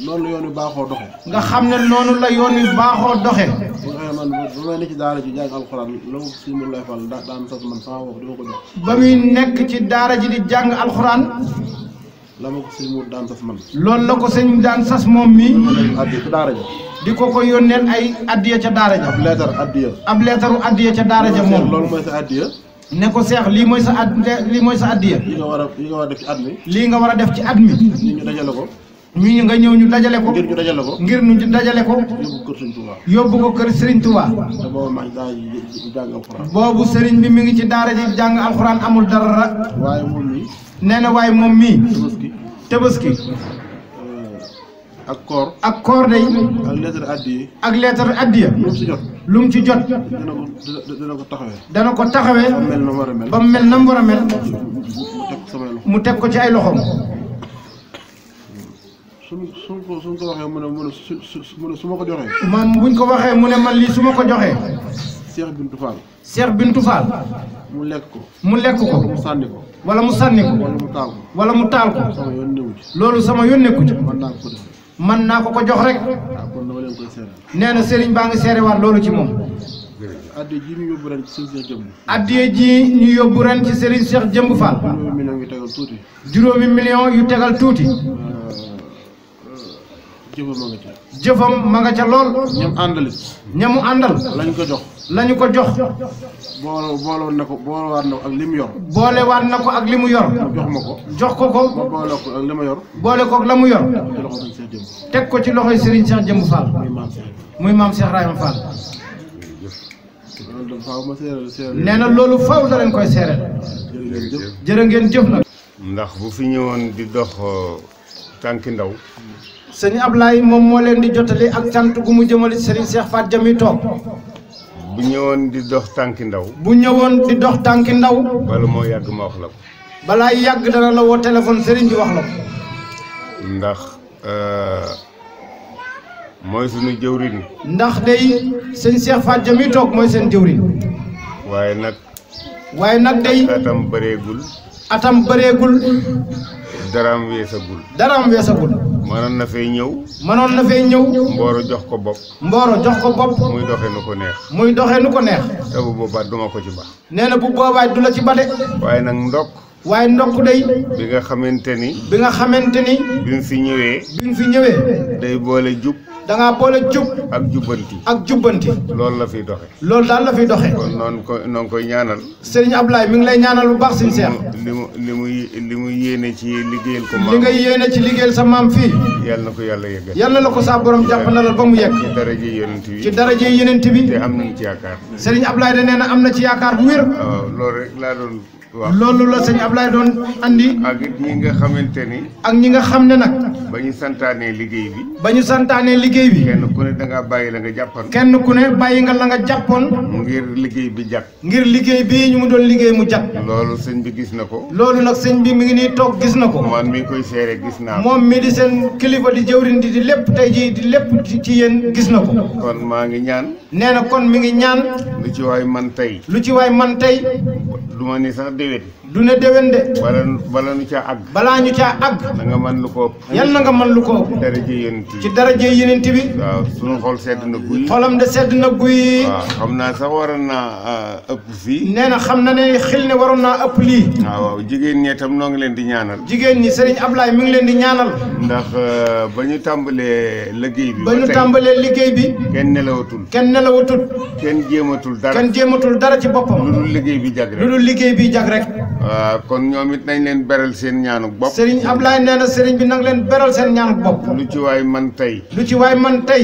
noonu la yoon wi baaxoo doxe. nga xam ne noonu la yoon wi baaxoo doxe. bu nga xam man ba may ne ci daara ji jàng alxuraan la ma si mu lay fal daan sas man sama bopp dama ko jox. ba muy nekk ci daara ji di jàng alxuraan. la ma ko sëñ mu daan sas man. loolu la ko sëñ daan sas moom mii. addiya ci daara ja. di ko yónneel ay addiya ca daara ja. ab leetar addiya. ab leetaru addiya ca daara ja moom. loolu mooy sa addiya. ne ko seex lii mooy sa addiya. li nga war a def ci at mi. lii nga war a def ci at mi. ñu dajale ko. ñu nga ñëw ñu dajale ko. ngir ñu dajale ko. ngir ñu dajale ko. yóbbu ko kër Sëriñ Touba. yóbbu ko kër Serigne Touba. te boobu maa ngi daara ji jàng alxuraan. boobu Serigne bi mi ngi ci daara ji jàng alxuraan amul dara. waaye moom mii. nee na waaye moom mii. Tabaski. ak koor. ak koor day. ak lettre addiya. ak lettre addiya. lu mu ci jot. dana ko taxawee. dana ko taxawee. ba mu mel na mu war a mel. ba mu mel na mu war a mel. mu teg ko ci ay loxoom. suñ ko waxee mu ne su ma ko joxee. man buñ ko waxee mu ne man lii su ma ko joxee. Cheikh Bintou Fall. Cheikh Bintou Fall. mu lekk ko. mu lekk ko. mu sànni ko. wala mu sànni ko. wala mu taal ko. wala mu taal ko. sama yoon newu ci. loolu sama yoon nekku ci. mën naa ko def. man naa ko jox rek. waaw kon dama leen koy seeral. nee na Serigne baa ngi seerewaat loolu ci moom. addiya ji ñu yóbbu ren ci Serigne Cheikh Jëmb. addiya ji ñu yóbbu ren ci Serigne Cheikh Jëmb Fall. juróomi million yu tegal tuuti. juróomi million yu tegal tuuti. jëfam ma nga ca. jëfam ma nga ca lool. ñam àndalit. ñamu àndal. lañ ko jox. lañu ko jox. boolewaat na ko ak li mu yor. boolewaat na ko ak li mu yor. mu jox ma ko. jox ko ko. ma boole ko ak li ma yor. boole ko ak la mu yor. ci loxo Serigne Cheikh Jëmb. teg ko ci loxoy Serigne Cheikh Jëmb Fall. muy maam Cheikh Ibrahima Fall. loolu dafa faaw ma seeral. nee na loolu faaw da leen koy seeral. jërë ngeen jëf nag. ndax bu fi ñëwoon di dox tànki ndaw. sëñ Ablaye moom moo leen di jottali ak cant gu mu jëmale Serigne Cheikh Faat Jami toog. bu ñëwoon di dox tànki ndaw. bu ñëwoon di dox tànki ndaw. bala moo yàgg ma wax la ko. balaa yàgg dana la woo téléphone Serigne bi wax la ko. ndax mooy sunu jëwriñ. ndax day sëñ Cheikh Faat Jami toog mooy seen jëwriñ. waaye nag day. atam bëreegul. atam bëreegul. daraam weesagul. daraam weesagul. mënoon na fee ñëw. mënoon na fee ñëw. Mbooro jox ko bopp. Mbooro jox ko bopp. muy doxee nu ko neex. muy doxee nu ko neex. te bu boobaa duma ko ci ba. nee na bu boobaa du la ci ba de. waaye nag ndokk. waaye ndokk day. bi nga xamante ni. bi nga xamante ni. bi mu fi ñëwee. bi mu fi ñëwee. day boole jub. da ngaa boole jub. ak jubbanti. ak jubbanti. loolu la fiy doxe. loolu daal la fiy doxe. kon noonu koy ñaanal. Serigne Ablaye mi ngi lay ñaanal bu baax sëñ Cheikh. li mu yéene ci liggéeyal ko maam. li nga yéene ci liggéeyal sa maam fii. yàlla na ko yàlla yeggal. yàlla la ko saa borom jàpp na la ba mu yegg. ci daraje yonent bi. ci daraje yenent bi. te am nañ ci yaakaar. Serigne Ablaye da nee na am na ci yaakaar bu wér. waaw loolu rek laa doon wax. loolu la sëñ Ablaye doon andi. ak it ñi nga xamante ni. ak ñi nga xam ne nag. ba ñu santaanee liggéey bi. ba ñu santaanee liggéey bi. kenn ku ne da ngaa bàyyi la nga jàppoon. kenn ku ne bàyyi nga la nga jàppoon. ngir liggéey bi jàpp. ngir liggéey bii ñu mu doon liggéey mu jàpp. loolu sëñ bi gis na ko. loolu nag sëñ bi mi ngi nii toog gis na ko. man mi ngi koy seere gis naa ko. moom mi di seen kilifa di jëwriñ di lépp tey jii di lépp ci yéen gis na ko. kon maa ngi ñaan. nee na kon mi ngi ñaan. lu ci waay man tey. lu ci waay man tey. du ma ni sax déwén. du ne déwén de. bala nu caa àgg. balaa ñu caa àgg. na nga mën lu ko ëpp. yal na nga mën lu ko ëpp. daraje yonent bi. ci daraje yenent bi. waaw sunu xol sedd na guy. xolam de sedd na guy. waaw xam naa sax waroon naa ëpp fii. nee na xam na ne xil ne waroon naa ëpp lii. waaw jigéen ñi itam noo ngi leen di ñaanal. jigéen ñi Serigne Ablaye mi ngi leen di ñaanal. ndax ba ñu tàmbalee liggéey bi. ba ñu tàmbalee liggéey bi. kenn nelawatul. kenn nelawatul. kenn jéematul dara. kenn jéematul dara ci boppam. lu dul liggéey bi jag rek. lu dul liggéey bi jag rek. kon ñoom it nañ leen beral seen ñaanu bopp. Serigne Ablaye nee na Serigne bi nag leen beral seen ñaanu bopp. lu ci waay man tey. lu ci waay man tey.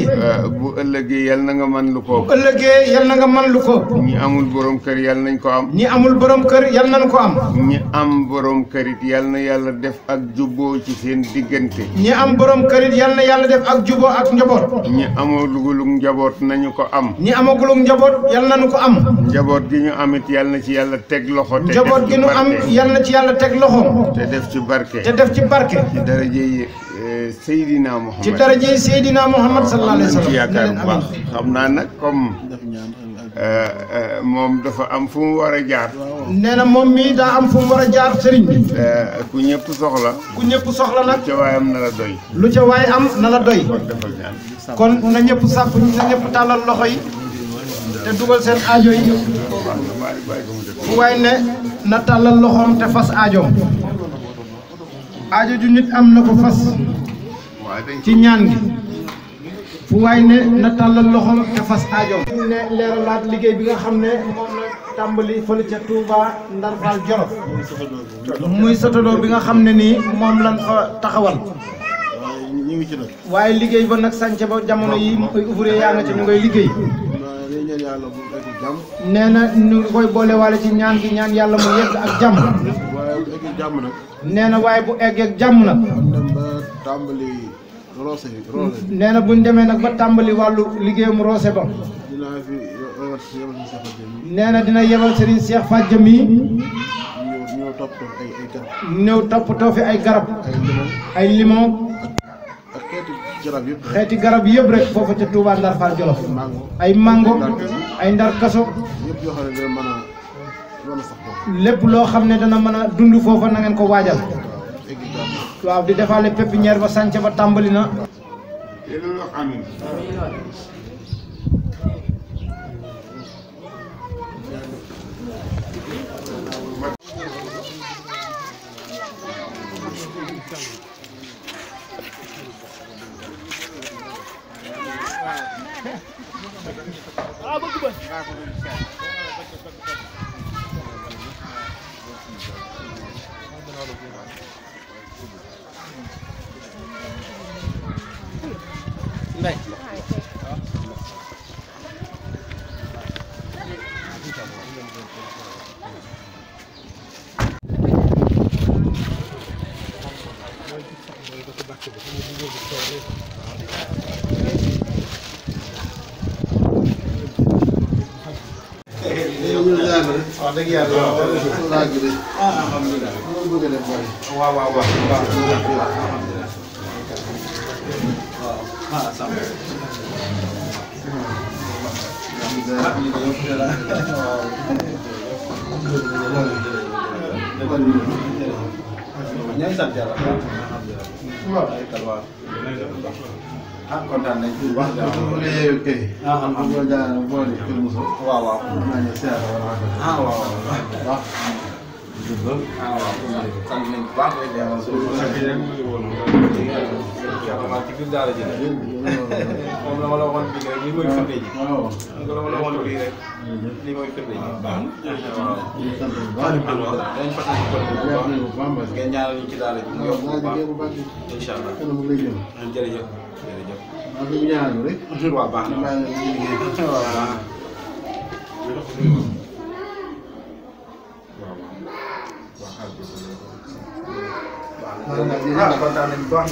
bu ëllëgee yal na nga man lu ko. bu ëllëgee yal na nga man lu ko. ñi amul borom kër yal nañ ko am. ñi amul borom kër yal nañ ko am. ñi am borom kër it yal na yàlla def ak jubboo ci seen diggante. ñi am borom kër it yal na yàlla def ak juboo ak njaboot. ñi amagulug njaboot nañu ko am. ñi amagulug njaboot yal nañu ko am. njaboot gi ñu amit yal na ci yàlla teg loxo. te njaboot gi ñu am yal na ci yàlla teg loxo. te def ci barke. te def ci barke. ci daraje yi Seydina Muhammad. ci daraje yi Seydina Muhammad sallallahu alayhi wa sallam. ci yaakaar bu baax xam naa nag comme moom dafa am fu mu war a jaar. nee na moom mii daa am fu mu war a jaar sëriñ bi. ku ñëpp soxla. ku ñëpp soxla nag. lu ca waay am na la doy. lu ca waay am na la doy. kon defal ñaan. kon na ñëpp sàkku na ñëpp tàllal loxo yi. te dugal seen aajo yi. fu waay ne na tàllal loxoom te fas aajoom. aajo ju nit am na ko fas. ci ñaan gi. fu waay ne na tàllal loxoom te fas aajoom. ne leeralaat liggéey bi nga xam ne moom la tàmbali fële ca Touba Ndar Fall Jolof. muy sotodoo bi nga xam ne nii moom lañ fa taxawal. waaye liggéey ba nag sànce ba jamono yi muy ouvrier yaa nga ci ñu ngay liggéey. nee na ñu ngi koy boole waale ci ñaan gi ñaan yàlla mu yegg ak jàmm. nee na waaye bu eggee ak jàmm nag. nee na buñ demee nag ba tàmbali wàllu liggéeyam roose ba. nee na dina yebal Serigne Cheikh Fadja mi ñëw toppatoo fi ay garab. ay limon. xeeti garab yëpp rek foofu ca Touba Ndar Fall Jolof. ay mango ay ndar kaso. lépp loo xam ne dana mën a dund foofa na ngeen ko waajal. waaw di defaale pépinière ba sànce ba tàmbali na. wax dëgg yàlla alhamdulilah waaw waaw waaw ah kontaan nañ bu baax. waaw waaw. ah waaw waaw. sant nañ bu baax. ci biir daara ji moom la ma la waxoon bii rek lii mooy firnde ji. waaw la ma la waxoon bii rek lii mooy firnde ji. baax na waaw. dañ fa tànn bu baax. ngeen ñaanal ñu ci daara ji mu yokk bu baax. incha allah jërëjëf jërëjëf. waaw bi ñaanal rek. waaw baax na waaw. kontaan nañu bu baax.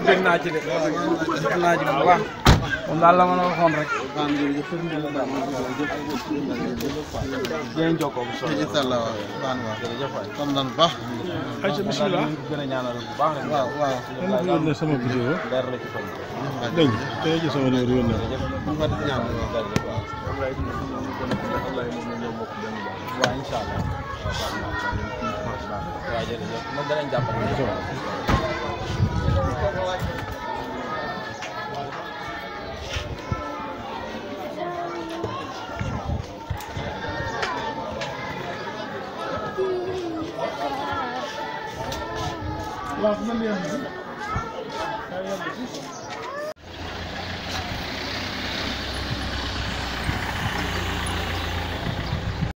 dégg naa ci de dégg naa ci bu baax moom daal la ma la waxoon rek. dinañ jokkoo bu soobee. incha allah waaw jërëjëf waay kon nan baax. ayca bisimilah gën a ñaanal bu baax rek. waaw waaw. yónnee na sama vidéo. leer la ci fan. dégg nga tey jii sama numéro yónnee na. waaw incha allah. waaw jërëjëf moom danañ jàppale. waaw man yàlla